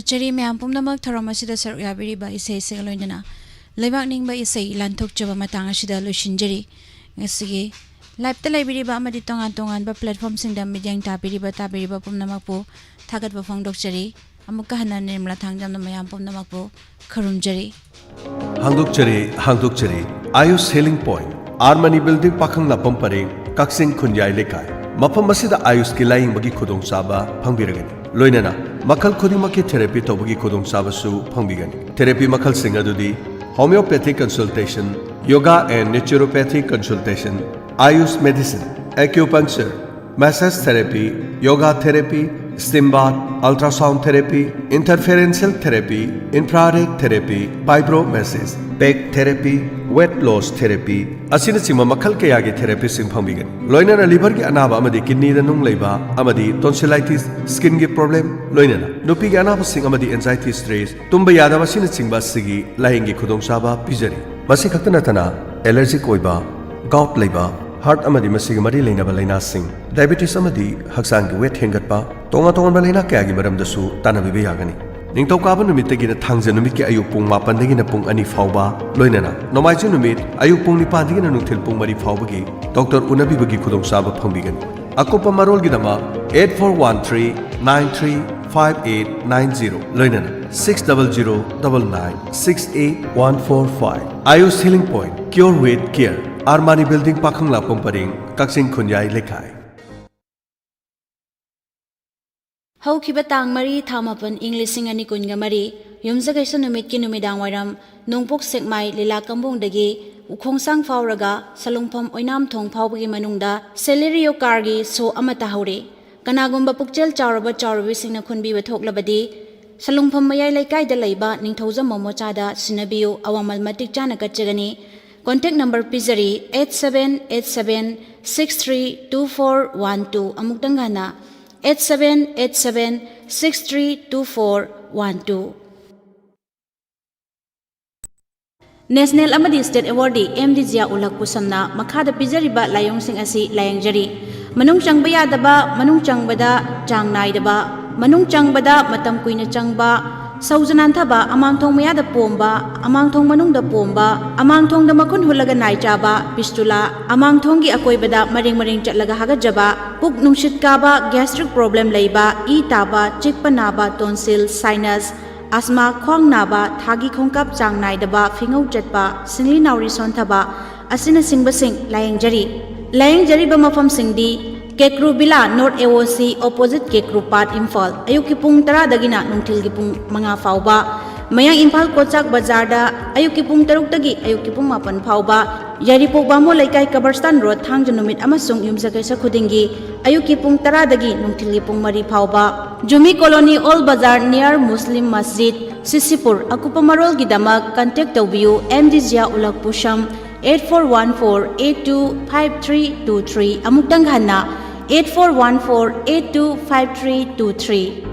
ꯆꯔꯤ ꯃꯌꯥꯝ ꯄꯨꯝꯅꯃꯛ ꯊꯧꯔꯝ ꯑꯁꯤꯗ ꯁꯔꯨꯛ ꯌꯥꯕꯤꯔꯤꯕ ꯏꯁꯩꯁꯤꯡꯒ ꯂꯣꯏꯅꯅ ꯂꯩꯕꯥꯛ ꯅꯤꯡꯕ ꯏꯁꯩ ꯂꯥꯟꯊꯣꯛꯆꯕ ꯃꯇꯥꯡ ꯑꯁꯤꯗ ꯂꯣꯏꯁꯤꯟꯖꯔꯤ꯫ ꯉꯁꯤꯒꯤ live-ꯇ ꯂꯩꯕꯤꯔꯤꯕ ꯑꯃꯗꯤ ꯇꯣꯉꯥꯟ ꯇꯣꯉꯥꯟꯕ platform-ꯁꯤꯡꯗ ꯃꯤꯠꯌꯦꯡ ꯇꯥꯕꯤꯔꯤꯕ ꯇꯥꯕꯤꯔꯤꯕ ꯄꯨꯝꯅꯃꯛꯄꯨ ꯊꯥꯒꯠꯄ ꯐꯣꯡꯗꯣꯛꯆꯔꯤ꯫ ꯑꯃꯨꯛꯀ ꯍꯟꯅ ꯅꯤꯔꯃꯂꯥ ꯊꯥꯡꯖꯝꯅ ꯃꯌꯥꯝ ꯄꯨꯝꯅꯃꯛꯄꯨ ꯈꯨꯔꯨꯝꯖꯔꯤ꯫ ꯍꯥꯡꯗꯣꯛꯆꯔꯤ, ꯍꯥꯡꯗꯣꯛꯆꯔꯤ꯫ Ayush Healing Point, R Mani Building, ꯄꯥꯈꯪ ꯂꯥꯛꯄꯝ ꯄꯔꯦꯡ, ꯀꯛꯆꯤꯡ ꯈꯨꯟꯌꯥꯏ ꯂꯩꯀꯥꯏ꯫ ꯃꯐꯝ ꯑꯁꯤꯗ Ayush-ꯀꯤ ꯂꯥꯌꯦꯡꯕꯒꯤ ꯈꯨꯗꯣꯡꯆꯥꯕ ꯐꯪꯕꯤꯔꯒꯅꯤ꯫ ꯂꯣꯏꯅꯅ ꯃꯈꯜ ꯈꯨꯗꯤꯡꯃꯛꯀꯤ therapy ꯇꯧꯕꯒꯤ ꯈꯨꯗꯣꯡꯆꯥꯕꯁꯨ ꯐꯪꯕꯤꯒꯅꯤ꯫ Therapy ꯃꯈꯜꯁꯤꯡ ꯑꯗꯨꯗꯤ homeopathic consultation, yoga and naturopathic consultation, Ayush medicine, acupuncture, massage therapy, yoga therapy, steam bath, ultrasound therapy, interferential therapy, infrared therapy, vibro massage, back therapy, weight loss therapy ꯑꯁꯤꯅꯆꯤꯡꯕ ꯃꯈꯜ ꯀꯌꯥꯒꯤ therapy-ꯁꯤꯡ ꯐꯪꯕꯤꯒꯅꯤ꯫ ꯂꯣꯏꯅꯅ liver-ꯒꯤ ꯑꯅꯥꯕ ꯑꯃꯗꯤ kidney-ꯗ ꯅꯨꯡ ꯂꯩꯕ ꯑꯃꯗꯤ tonsillitis, skin-ꯒꯤ problem, ꯂꯣꯏꯅꯅ ꯅꯨꯄꯤꯒꯤ ꯑꯅꯥꯕꯁꯤꯡ ꯑꯃꯗꯤ anxiety, stress, ꯇꯨꯝꯕ ꯌꯥꯗꯕ ꯑꯁꯤꯅꯆꯤꯡꯕ ꯑꯁꯤꯒꯤ ꯂꯥꯌꯦꯡꯒꯤ ꯈꯨꯗꯣꯡꯆꯥꯕ ꯄꯤꯖꯔꯤ꯫ ꯃꯁꯤ ꯈꯛꯇ ꯅꯠꯇꯅ allergic ꯑꯣꯏꯕ, gout ꯂꯩꯕ, heart ꯑꯃꯗꯤ ꯃꯁꯤꯒꯤ ꯃꯔꯤ ꯂꯩꯅꯕ ꯂꯥꯏꯅꯥꯁꯤꯡ, diabetes ꯑꯃꯗꯤ ꯍꯛꯆꯥꯡꯒꯤ weight ꯍꯦꯟꯒꯠꯄ, ꯇꯣꯉꯥꯟ ꯇꯣꯉꯥꯟꯕ ꯂꯥꯏꯅꯥ ꯀꯌꯥꯒꯤ ꯃꯔꯝꯗꯁꯨ ꯇꯥꯟꯅꯕꯤꯕ ꯌꯥꯒꯅꯤ꯫ ꯅꯤꯡꯊꯧꯀꯥꯕ ꯅꯨꯃꯤꯠꯇꯒꯤꯅ ꯊꯥꯡꯖ ꯅꯨꯃꯤꯠꯀꯤ ꯑꯌꯨꯛ ꯄꯨꯡ ꯃꯥꯄꯟꯗꯒꯤꯅ ꯄꯨꯡ ꯑꯅꯤ ꯐꯥꯎꯕ, ꯂꯣꯏꯅꯅ ꯅꯣꯡꯃꯥꯏꯖꯤꯡ ꯅꯨꯃꯤꯠ ꯑꯌꯨꯛ ꯄꯨꯡ ꯅꯤꯄꯥꯟꯗꯒꯤꯅ ꯅꯨꯡꯊꯤꯜ ꯄꯨꯡ ꯃꯔꯤ ꯐꯥꯎꯕꯒꯤ doctor ꯎꯅꯕꯤꯕꯒꯤ ꯈꯨꯗꯣꯡꯆꯥꯕ ꯐꯪꯕꯤꯒꯅꯤ꯫ ꯑꯀꯨꯞꯄ ꯃꯔꯣꯜꯒꯤꯗꯃꯛ eight four one three nine three five eight nine zero, ꯂꯣꯏꯅꯅ six double zero double nine six eight one four five꯫ Ayush Healing Point, Cure with Care, R Mani Building, ꯄꯥꯈꯪ ꯂꯥꯛꯄꯝ ꯄꯔꯦꯡ, ꯀꯛꯆꯤꯡ ꯈꯨꯟꯌꯥꯏ ꯂꯩꯀꯥꯏ꯫ ꯍꯧꯈꯤꯕ ꯇꯥꯡ ꯃꯔꯤ ꯊꯥ ꯃꯥꯄꯟ ꯏꯪ ꯂꯤꯁꯤꯡ ꯑꯅꯤ ꯀꯨꯟꯒ ꯃꯔꯤ, ꯌꯨꯝꯖꯀꯩꯁ ꯅꯨꯃꯤꯠꯀꯤ ꯅꯨꯃꯤꯗꯥꯡ ꯋꯥꯏꯔꯝ, ꯅꯣꯡꯄꯣꯛ ꯁꯦꯛꯃꯥꯏ ꯂꯤꯂꯥ ꯀꯝꯕꯣꯡꯗꯒꯤ ꯎꯈꯣꯡꯁꯥꯡ ꯐꯥꯎꯔꯒ ꯁꯂꯨꯡꯐꯝ ꯑꯣꯏꯅꯥꯝꯊꯣꯡ ꯐꯥꯎꯕꯒꯤ ꯃꯅꯨꯡꯗ Celerio car-ꯒꯤ show ꯑꯃ ꯇꯥꯍꯧꯔꯤ꯫ ꯀꯅꯥꯒꯨꯝꯕ ꯄꯨꯛꯆꯦꯜ ꯆꯥꯎꯔꯕ ꯆꯥꯎꯔꯕꯤꯁꯤꯡꯅ ꯈꯨꯟꯕꯤꯕ ꯊꯣꯛꯂꯕꯗꯤ, ꯁꯂꯨꯡꯐꯝ ꯃꯌꯥꯏ ꯂꯩꯀꯥꯏꯗ ꯂꯩꯕ ꯅꯤꯡꯊꯧꯖꯝ ꯃꯣꯃꯣꯆꯥꯗ ꯁꯤꯟꯅꯕꯤꯌꯨ, ꯑꯋꯥꯃꯜ ꯃꯇꯤꯛ ꯆꯥꯅ ꯀꯠꯆꯒꯅꯤ꯫ Contact number ꯄꯤꯖꯔꯤ, eight seven eight seven six three two four one two, ꯑꯃꯨꯛꯇꯪ ꯍꯟꯅ, eight seven eight seven six three two four one two꯫ National ꯑꯃꯗꯤ state awardee ꯑꯦꯝ ꯗꯤ ꯖꯤꯌꯥ ꯎꯜ ꯍꯛ ꯄꯨꯁꯝꯅ ꯃꯈꯥꯗ ꯄꯤꯖꯔꯤꯕ ꯂꯥꯏꯑꯣꯡꯁꯤꯡ ꯑꯁꯤ ꯂꯥꯌꯦꯡꯖꯔꯤ꯫ ꯃꯅꯨꯡ ꯆꯪꯕ ꯌꯥꯗꯕ, ꯃꯅꯨꯡ ꯆꯪꯕꯗ ꯆꯥꯡ ꯅꯥꯏꯗꯕ, ꯃꯅꯨꯡ ꯆꯪꯕꯗ ꯃꯇꯝ ꯀꯨꯏꯅ ꯆꯪꯕ, ꯁꯧꯖ ꯅꯥꯟꯊꯕ, ꯑꯃꯥꯡꯊꯣꯡ ꯃꯌꯥꯗ ꯄꯣꯝꯕ, ꯑꯃꯥꯡꯊꯣꯡ ꯃꯅꯨꯡꯗ ꯄꯣꯝꯕ, ꯑꯃꯥꯡꯊꯣꯡꯗ ꯃꯈꯨꯟ ꯍꯨꯠꯂꯒ ꯅꯥꯏ ꯆꯥꯕ, ꯄꯤꯁꯇꯨꯂꯥ, ꯑꯃꯥꯡꯊꯣꯡꯒꯤ ꯑꯀꯣꯏꯕꯗ ꯃꯔꯦꯡ ꯃꯔꯦꯡ ꯆꯠꯂꯒ ꯍꯥꯒꯠꯆꯕ, ꯄꯨꯛ ꯅꯨꯡꯁꯤꯠ ꯀꯥꯕ, gastric problem ꯂꯩꯕ, ꯏ ꯇꯥꯕ, ꯆꯤꯛꯄ ꯅꯥꯕ, tonsil, sinus, ꯑꯁꯃꯥ, ꯈ꯭ꯋꯥꯡ ꯅꯥꯕ, ꯊꯥꯒꯤ ꯈꯣꯡꯀꯥꯞ ꯆꯥꯡ ꯅꯥꯏꯗꯕ, ꯐꯤꯉꯧ ꯆꯠꯄ, ꯁꯤꯡꯂꯤ ꯅꯥꯎꯔꯤ ꯁꯣꯟꯊꯕ ꯑꯁꯤꯅꯆꯤꯡꯕꯁꯤꯡ ꯂꯥꯌꯦꯡꯖꯔꯤ꯫ ꯂꯥꯌꯦꯡꯖꯔꯤꯕ ꯃꯐꯝꯁꯤꯡꯗꯤ ꯀꯦꯀ꯭ꯔꯨ ꯕꯤꯂꯥ, North A O C, opposite ꯀꯦꯀ꯭ꯔꯨ ꯄꯥꯠ, ꯏꯝꯐꯥꯜ꯫ ꯑꯌꯨꯛꯀꯤ ꯄꯨꯡ ꯇꯔꯥꯗꯒꯤꯅ ꯅꯨꯡꯊꯤꯜꯒꯤ ꯄꯨꯡ ꯃꯉꯥ ꯐꯥꯎꯕ꯫ ꯃꯌꯥꯡ ꯏꯝꯐꯥꯜ ꯀꯣꯆꯥꯛ ꯕꯖꯥꯔꯗ ꯑꯌꯨꯛꯀꯤ ꯄꯨꯡ ꯇꯔꯨꯛꯇꯒꯤ ꯑꯌꯨꯛꯀꯤ ꯄꯨꯡ ꯃꯥꯄꯟ ꯐꯥꯎꯕ꯫ ꯌꯥꯏꯔꯤꯄꯣꯛ ꯕꯥꯃꯣꯟ ꯂꯩꯀꯥꯏ ꯀꯕꯔꯁꯇꯥꯟ ꯔꯣꯗ, ꯊꯥꯡꯖ ꯅꯨꯃꯤꯠ ꯑꯃꯁꯨꯡ ꯌꯨꯝꯁꯀꯩꯁ ꯈꯨꯗꯤꯡꯒꯤ ꯑꯌꯨꯛꯀꯤ ꯄꯨꯡ ꯇꯔꯥꯗꯒꯤ ꯅꯨꯡꯊꯤꯜꯒꯤ ꯄꯨꯡ ꯃꯔꯤ ꯐꯥꯎꯕ꯫ Jumi colony, old Bazar, near Muslim ꯃꯁꯖꯤꯗ, ꯁꯤꯁꯤꯄꯨꯔ꯫ ꯑꯀꯨꯞꯄ ꯃꯔꯣꯜꯒꯤꯗꯃꯛ contact ꯇꯧꯕꯤꯌꯨ, M D Ziya Ulak Pusam, eight four one four eight two five three two three꯫ ꯑꯃꯨꯛꯇꯪ ꯍꯟꯅ, eight four one four eight two five three two three꯫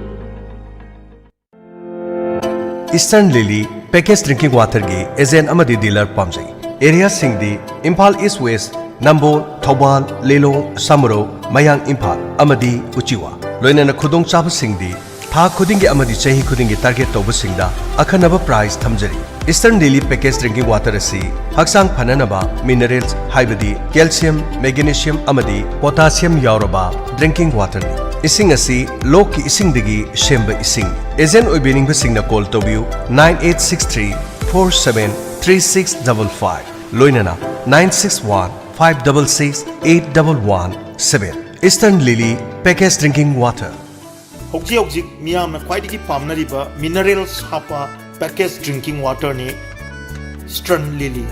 Eastern Lily package drinking waterꯒꯤ agent ꯑꯃꯗꯤ dealer ꯄꯥꯝꯖꯩ꯫ Areaꯁꯤꯡꯗꯤ ꯏꯝꯐꯥꯜ East West, ꯅꯝꯕꯣꯜ, ꯊꯧꯕꯥꯜ, ꯂꯤꯂꯣꯡ, ꯁꯃꯨꯔꯧ, ꯃꯌꯥꯡ ꯏꯝꯐꯥꯜ ꯑꯃꯗꯤ ꯎꯆꯤꯋꯥ꯫ ꯂꯣꯏꯅꯅ ꯈꯨꯗꯣꯡꯆꯥꯕꯁꯤꯡꯗꯤ ꯊꯥ ꯈꯨꯗꯤꯡꯒꯤ ꯑꯃꯗꯤ ꯆꯍꯤ ꯈꯨꯗꯤꯡꯒꯤ target ꯇꯧꯕꯁꯤꯡꯗ ꯑꯈꯟꯅꯕ price ꯊꯝꯖꯔꯤ꯫ Eastern Lily package drinking water ꯑꯁꯤ ꯍꯛꯆꯥꯡ ꯐꯅꯅꯕ minerals ꯍꯥꯏꯕꯗꯤ calcium, magnesium ꯑꯃꯗꯤ potassium ꯌꯥꯎꯔꯕ drinking waterꯅꯤ꯫ ꯏꯁꯤꯡ ꯑꯁꯤ ꯂꯣꯛꯀꯤ ꯏꯁꯤꯡꯗꯒꯤ ꯁꯦꯝꯕ ꯏꯁꯤꯡ꯫ Agent ꯑꯣꯏꯕꯤꯅꯤꯡꯕꯁꯤꯡꯅ call ꯇꯧꯕꯤꯌꯨ, nine eight six three four seven three six double five, ꯂꯣꯏꯅꯅ nine six one five double six eight double one seven꯫ Eastern Lily package drinking water꯫ ꯍꯧꯖꯤꯛ ꯍꯧꯖꯤꯛ ꯃꯤꯌꯥꯝꯅ ꯈ꯭ꯋꯥꯏꯗꯒꯤ ꯄꯥꯝꯅꯔꯤꯕ minerals ꯍꯥꯞꯄ package drinking waterꯅꯤ Eastern Lily꯫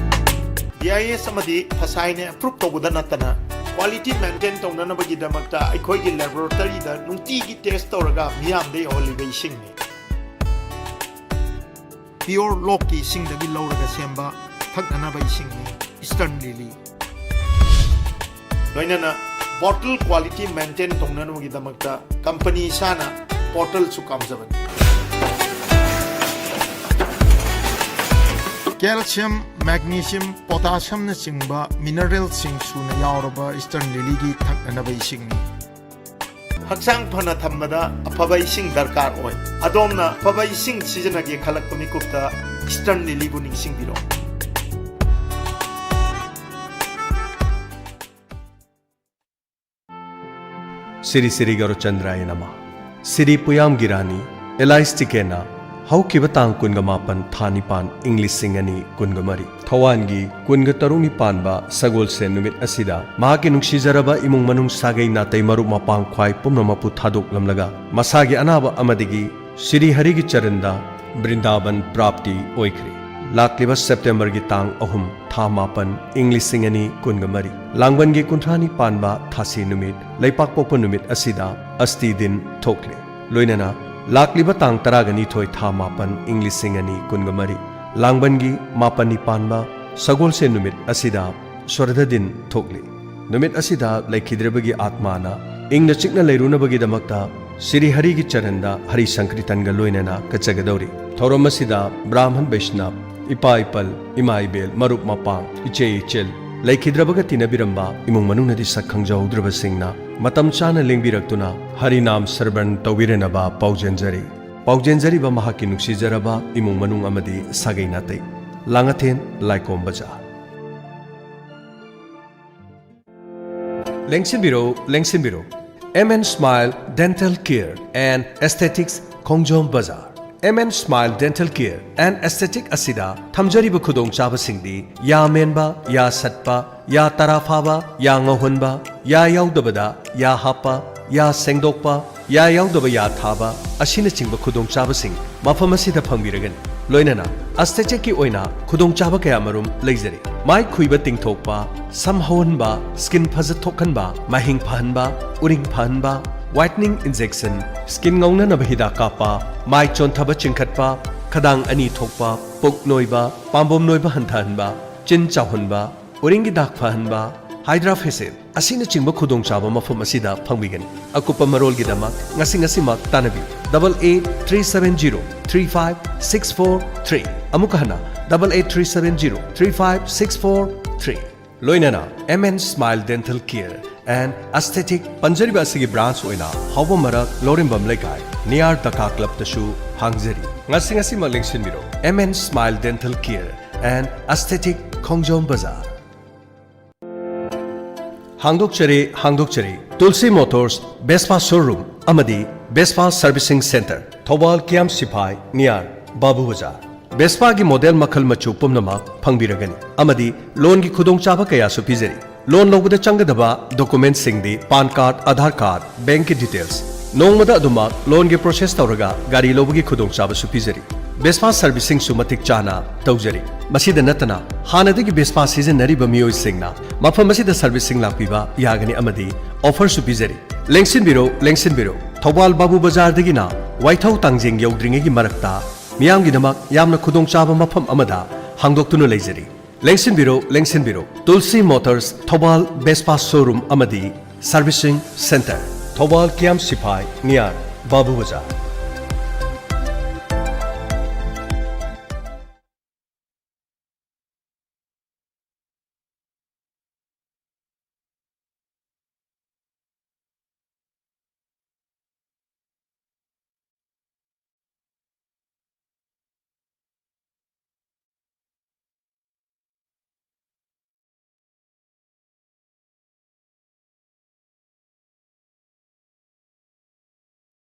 B I S ꯑꯃꯗꯤ FSSAIꯅ approve ꯇꯧꯕꯗ ꯅꯠꯇꯅ quality maintain ꯇꯧꯅꯅꯕꯒꯤꯗꯃꯛꯇ ꯑꯩꯈꯣꯏꯒꯤ laboratoryꯗ ꯅꯨꯡꯇꯤꯒꯤ test ꯇꯧꯔꯒ ꯃꯤꯌꯥꯝꯗ ꯌꯧꯍꯜꯂꯤꯕ ꯏꯁꯤꯡꯅꯤ꯫ Pure ꯂꯣꯛꯀꯤ ꯏꯁꯤꯡꯗꯒꯤ ꯂꯧꯔꯒ ꯁꯦꯝꯕ ꯊꯛꯅꯅꯕ ꯏꯁꯤꯡꯅꯤ Eastern Lily꯫ ꯂꯣꯏꯅꯅ bottle quality maintain ꯇꯧꯅꯅꯕꯒꯤꯗꯃꯛꯇ company ꯏꯁꯥꯅ bottleꯁꯨ ꯀꯥꯝꯖꯕꯅꯤ꯫ Calcium, magnesium, potassiumꯅꯆꯤꯡꯕ mineralꯁꯤꯡ ꯁꯨꯅ ꯌꯥꯎꯔꯕ Eastern Lilyꯒꯤ ꯊꯛꯅꯅꯕ ꯏꯁꯤꯡꯅꯤ꯫ ꯍꯛꯆꯥꯡ ꯐꯅ ꯊꯝꯕꯗ ꯑꯐꯕ ꯏꯁꯤꯡ ꯗꯔꯀꯥꯔ ꯑꯣꯏ꯫ ꯑꯗꯣꯝꯅ ꯑꯐꯕ ꯏꯁꯤꯡ ꯁꯤꯖꯤꯟꯅꯒꯦ ꯈꯜꯂꯛꯄ ꯃꯤꯀꯨꯞꯇ ꯏꯁꯇꯔꯟ ꯂꯤꯂꯤꯕꯨ ꯅꯤꯡꯁꯤꯡꯕꯤꯔꯣ꯫ ꯁꯤꯔꯤ ꯁꯤꯔꯤ ꯒꯧꯔꯆꯟꯗ꯭ꯔꯥꯌ ꯅꯃ꯫ ꯁꯤꯔꯤ ꯄꯨꯌꯥꯝꯒꯤ ꯔꯥꯅꯤ ꯑꯦꯂꯥꯏꯁ ꯇꯤꯀꯦꯟꯅ ꯍꯧꯈꯤꯕ ꯇꯥꯡ ꯀꯨꯟꯒ ꯃꯥꯄꯟ ꯊꯥ ꯅꯤꯄꯥꯟ ꯏꯪ ꯂꯤꯁꯤꯡ ꯑꯅꯤ ꯀꯨꯟꯒ ꯃꯔꯤ ꯊꯧꯋꯥꯟꯒꯤ ꯀꯨꯟꯒ ꯇꯔꯨꯛꯅꯤ ꯄꯥꯟꯕ ꯁꯒꯣꯜꯁꯦꯟ ꯅꯨꯃꯤꯠ ꯑꯁꯤꯗ ꯃꯍꯥꯛꯀꯤ ꯅꯨꯡꯁꯤꯖꯔꯕ ꯏꯃꯨꯡ ꯃꯅꯨꯡ, ꯁꯥꯒꯩ ꯅꯥꯇꯩ, ꯃꯔꯨꯞ ꯃꯄꯥꯡ ꯈ꯭ꯋꯥꯏ ꯄꯨꯝꯅꯃꯛꯄꯨ ꯊꯥꯗꯣꯛꯂꯝꯂꯒ ꯃꯁꯥꯒꯤ ꯑꯅꯥꯕ ꯑꯃꯗꯒꯤ ꯁꯤꯔꯤ ꯍꯔꯤꯒꯤ ꯆꯔꯟꯗ ꯕ꯭ꯔꯤꯟꯗꯥꯕꯟ ꯄ꯭ꯔꯥꯞꯇꯤ ꯑꯣꯏꯈ꯭ꯔꯦ꯫ ꯂꯥꯛꯂꯤꯕ ꯁꯦꯞꯇꯦꯝꯕꯔꯒꯤ ꯇꯥꯡ ꯑꯍꯨꯝ ꯊꯥ ꯃꯥꯄꯟ ꯏꯪ ꯂꯤꯁꯤꯡ ꯑꯅꯤ ꯀꯨꯟꯒ ꯃꯔꯤ ꯂꯥꯡꯕꯟꯒꯤ ꯀꯨꯟꯊ꯭ꯔꯥꯅꯤ ꯄꯥꯟꯕ ꯊꯥꯁꯤ ꯅꯨꯃꯤꯠ, ꯂꯩꯄꯥꯛꯄꯣꯛꯄ ꯅꯨꯃꯤꯠ ꯑꯁꯤꯗ ꯑꯁꯇꯤ ꯗꯤꯟ ꯊꯣꯛꯂꯦ꯫ ꯂꯣꯏꯅꯅ ꯂꯥꯛꯂꯤꯕ ꯇꯥꯡ ꯇꯔꯥꯒ ꯅꯤꯊꯣꯏ ꯊꯥ ꯃꯥꯄꯟ ꯏꯪ ꯂꯤꯁꯤꯡ ꯑꯅꯤ ꯀꯨꯟꯒ ꯃꯔꯤ ꯂꯥꯡꯕꯟꯒꯤ ꯃꯥꯄꯟꯅꯤ ꯄꯥꯟꯕ ꯁꯒꯣꯜꯁꯦꯟ ꯅꯨꯃꯤꯠ ꯑꯁꯤꯗ ꯁ꯭ꯋꯔꯙ ꯗꯤꯟ ꯊꯣꯛꯂꯤ꯫ ꯅꯨꯃꯤꯠ ꯑꯁꯤꯗ ꯂꯩꯈꯤꯗ꯭ꯔꯕꯒꯤ ꯑꯥꯠꯃꯥꯅ ꯏꯪꯅ ꯆꯤꯛꯅ ꯂꯩꯔꯨꯅꯕꯒꯤꯗꯃꯛꯇ ꯁꯤꯔꯤ ꯍꯔꯤꯒꯤ ꯆꯔꯟꯗ ꯍꯔꯤ ꯁꯪꯀ꯭ꯔꯤꯇꯟꯒ ꯂꯣꯏꯅꯅ ꯀꯠꯆꯒꯗꯧꯔꯤ꯫ ꯊꯧꯔꯝ ꯑꯁꯤꯗ ꯕ꯭ꯔꯥꯍꯃꯟ ꯕꯩꯁꯅꯕ, ꯏꯄꯥ ꯏꯄꯜ, ꯏꯃꯥ ꯏꯕꯦꯜ, ꯃꯔꯨꯞ ꯃꯄꯥꯡ, ꯏꯆꯦ ꯏꯆꯜ, ꯂꯩꯈꯤꯗ꯭ꯔꯕꯒ ꯇꯤꯟꯅꯕꯤꯔꯝꯕ ꯏꯃꯨꯡ ꯃꯅꯨꯡꯅꯗꯤ ꯁꯛ ꯈꯪꯖꯍꯧꯗ꯭ꯔꯕꯁꯤꯡꯅ ꯃꯇꯝ ꯆꯥꯅ ꯂꯦꯡꯕꯤꯔꯛꯇꯨꯅ ꯍꯔꯤꯅꯥꯝ ꯁ꯭ꯔꯕꯟ ꯇꯧꯕꯤꯔꯅꯕ ꯄꯥꯎꯖꯦꯟꯖꯔꯤ꯫ ꯄꯥꯎꯖꯦꯟꯖꯔꯤꯕ ꯃꯍꯥꯛꯀꯤ ꯅꯨꯡꯁꯤꯖꯔꯕ ꯏꯃꯨꯡ ꯃꯅꯨꯡ ꯑꯃꯗꯤ ꯁꯥꯒꯩ ꯅꯥꯇꯩ꯫ ꯂꯥꯡꯉꯊꯦꯟ, ꯂꯥꯏꯀꯣꯝ ꯕꯖꯥꯔ꯫ ꯂꯦꯡꯁꯤꯟꯕꯤꯔꯣ, ꯂꯦꯡꯁꯤꯟꯕꯤꯔꯣ꯫ M N Smile Dental Care and Aesthetics, ꯈꯣꯡꯖꯣꯝ ꯕꯖꯥꯔ꯫ M N Smile Dental Care and Aesthetic ꯑꯁꯤꯗ ꯊꯝꯖꯔꯤꯕ ꯈꯨꯗꯣꯡꯆꯥꯕꯁꯤꯡꯗꯤ ꯌꯥ ꯃꯦꯟꯕ, ꯌꯥ ꯁꯠꯄ, ꯌꯥ ꯇꯔꯥ ꯐꯥꯕ, ꯌꯥ ꯉꯧꯍꯟꯕ, ꯌꯥ ꯌꯥꯎꯗꯕꯗ ꯌꯥ ꯍꯥꯞꯄ, ꯌꯥ ꯁꯦꯡꯗꯣꯛꯄ, ꯌꯥ ꯌꯥꯎꯗꯕ ꯌꯥ ꯊꯥꯕ ꯑꯁꯤꯅꯆꯤꯡꯕ ꯈꯨꯗꯣꯡꯆꯥꯕꯁꯤꯡ ꯃꯐꯝ ꯑꯁꯤꯗ ꯐꯪꯕꯤꯔꯒꯅꯤ꯫ ꯂꯣꯏꯅꯅ ꯑꯦꯁꯊꯦꯇꯤꯛꯀꯤ ꯑꯣꯏꯅ ꯈꯨꯗꯣꯡꯆꯥꯕ ꯀꯌꯥꯃꯔꯨꯝ ꯂꯩꯖꯔꯤ꯫ ꯃꯥꯏ ꯈꯨꯏꯕ ꯇꯤꯡꯊꯣꯛꯄ, ꯁꯝ ꯍꯧꯍꯟꯕ, ꯁ꯭ꯀꯤꯟ ꯐꯖꯊꯣꯛꯍꯟꯕ, ꯃꯥꯏꯍꯤꯡ ꯐꯍꯟꯕ, ꯎꯔꯤꯡ ꯐꯍꯟꯕ, ꯋꯥꯏꯠꯅꯤꯡ ꯏꯟꯖꯦꯛꯁꯟ, ꯁ꯭ꯀꯤꯟ ꯉꯧꯅꯅꯕ ꯍꯤꯗꯥꯛ ꯀꯥꯞꯄ, ꯃꯥꯏ ꯆꯣꯟꯊꯕ ꯆꯤꯡꯈꯠꯄ, ꯈꯗꯥꯡ ꯑꯅꯤ ꯊꯣꯛꯄ, ꯄꯨꯛ ꯅꯣꯏꯕ, ꯄꯥꯝꯕꯣꯝ ꯅꯣꯏꯕ ꯍꯟꯊꯍꯟꯕ, ꯆꯤꯟ ꯆꯥꯎꯍꯟꯕ, ꯎꯔꯤꯡꯒꯤ ꯗꯥꯛ ꯐꯍꯟꯕ, ꯍꯥꯏꯗ꯭ꯔꯥ ꯐꯦꯁꯤꯌꯦꯜ ꯑꯁꯤꯅꯆꯤꯡꯕ ꯈꯨꯗꯣꯡꯆꯥꯕ ꯃꯐꯝ ꯑꯁꯤꯗ ꯐꯪꯕꯤꯒꯅꯤ꯫ ꯑꯀꯨꯞꯄ ꯃꯔꯣꯜꯒꯤꯗꯃꯛ ꯉꯁꯤ ꯉꯁꯤꯃꯛ ꯇꯥꯟꯅꯕꯤꯌꯨ꯫ Double eight three seven zero three five six four three꯫ ꯑꯃꯨꯛꯀ ꯍꯟꯅ, double eight three seven zero three five six four three꯫ ꯂꯣꯏꯅꯅ M N Smile Dental Care and Aesthetic ꯄꯟꯖꯔꯤꯕ ꯑꯁꯤꯒꯤ branch ꯑꯣꯏꯅ ꯍꯥꯎꯕꯝ ꯃꯔꯛ, ꯂꯧꯔꯦꯝꯕꯝ ꯂꯩꯀꯥꯏ, ꯅꯤꯌꯥꯔ ꯗꯀꯥ clubꯇꯁꯨ ꯍꯥꯡꯖꯔꯤ꯫ ꯉꯁꯤ ꯉꯁꯤꯃꯛ ꯂꯦꯡꯁꯤꯟꯕꯤꯔꯣ꯫ M N Smile Dental Care and Aesthetic, ꯈꯣꯡꯖꯣꯝ ꯕꯖꯥꯔ꯫ ꯍꯥꯡꯗꯣꯛꯆꯔꯦ, ꯍꯥꯡꯗꯣꯛꯆꯔꯦ꯫ ꯇꯨꯜꯁꯤ ꯃꯣꯇꯣꯔꯁ ꯕꯦꯁꯄꯥ ꯁꯣꯔꯨꯝ ꯑꯃꯗꯤ ꯕꯦꯁꯄꯥ ꯁꯔꯚꯤꯁꯤꯡ ꯁꯦꯟꯇꯔ, ꯊꯧꯕꯥꯜ ꯀꯤꯌꯥꯝ ꯁꯤꯐꯥꯏ ꯅꯤꯌꯥꯔ, ꯕꯥꯕꯨ ꯕꯖꯥꯔ꯫ ꯕꯦꯁꯄꯥꯒꯤ ꯃꯣꯗꯦꯜ ꯃꯈꯜ ꯃꯆꯨ ꯄꯨꯝꯅꯃꯛ ꯐꯪꯕꯤꯔꯒꯅꯤ ꯑꯃꯗꯤ ꯂꯣꯟꯒꯤ ꯈꯨꯗꯣꯡꯆꯥꯕ ꯀꯌꯥꯁꯨ ꯄꯤꯖꯔꯤ꯫ ꯂꯣꯟ ꯂꯧꯕꯗ ꯆꯪꯒꯗꯕ ꯗꯣꯀꯨꯃꯦꯟꯁꯤꯡꯗꯤ ꯄꯥꯟ ꯀꯥꯔꯗ, ꯑꯥꯙꯥꯔ ꯀꯥꯔꯗ, ꯕꯦꯡꯛꯀꯤ ꯗꯤꯇꯦꯜꯁ꯫ ꯅꯣꯡꯃꯗ ꯑꯗꯨꯃꯛ ꯂꯣꯟꯒꯤ ꯄ꯭ꯔꯣꯁꯦꯁ ꯇꯧꯔꯒ ꯒꯥꯔꯤ ꯂꯧꯕꯒꯤ ꯈꯨꯗꯣꯡꯆꯥꯕꯁꯨ ꯄꯤꯖꯔꯤ꯫ ꯕꯦꯁꯄꯥ ꯁꯔꯚꯤꯁꯤꯡꯁꯨ ꯃꯇꯤꯛ ꯆꯥꯅ ꯇꯧꯖꯔꯤ꯫ ꯃꯁꯤꯗ ꯅꯠꯇꯅ ꯍꯥꯟꯅꯗꯒꯤ ꯕꯦꯁꯄꯥ ꯁꯤꯖꯤꯟꯅꯔꯤꯕ ꯃꯤꯑꯣꯏꯁꯤꯡꯅ ꯃꯐꯝ ꯑꯁꯤꯗ ꯁꯔꯚꯤꯁꯤꯡ ꯂꯥꯛꯄꯤꯕ ꯌꯥꯒꯅꯤ ꯑꯃꯗꯤ ꯑꯣꯐꯔꯁꯨ ꯄꯤꯖꯔꯤ꯫ ꯂꯦꯡꯁꯤꯟꯕꯤꯔꯣ, ꯂꯦꯡꯁꯤꯟꯕꯤꯔꯣ꯫ ꯊꯧꯕꯥꯜ ꯕꯥꯕꯨ ꯕꯖꯥꯔꯗꯒꯤꯅ ꯋꯥꯏꯊꯧ ꯇꯥꯡꯖꯦꯡ ꯌꯧꯗ꯭ꯔꯤꯉꯩꯒꯤ ꯃꯔꯛꯇ ꯃꯤꯌꯥꯝꯒꯤꯗꯃꯛ ꯌꯥꯝꯅ ꯈꯨꯗꯣꯡꯆꯥꯕ ꯃꯐꯝ ꯑꯃꯗ ꯍꯥꯡꯗꯣꯛꯇꯨꯅ ꯂꯩꯖꯔꯤ꯫ ꯂꯦꯡꯁꯤꯟꯕꯤꯔꯣ, ꯂꯦꯡꯁꯤꯟꯕꯤꯔꯣ꯫ ꯇꯨꯜꯁꯤ ꯃꯣꯇꯣꯔꯁ ꯊꯧꯕꯥꯜ ꯕꯦꯁꯄꯥ ꯁꯣꯔꯨꯝ ꯑꯃꯗꯤ ꯁꯔꯚꯤꯁꯤꯡ ꯁꯦꯟꯇꯔ, ꯊꯧꯕꯥꯜ ꯀꯤꯌꯥꯝ ꯁꯤꯐꯥꯏ ꯅꯤꯌꯥꯔ, ꯕꯥꯕꯨ ꯕꯖꯥꯔ꯫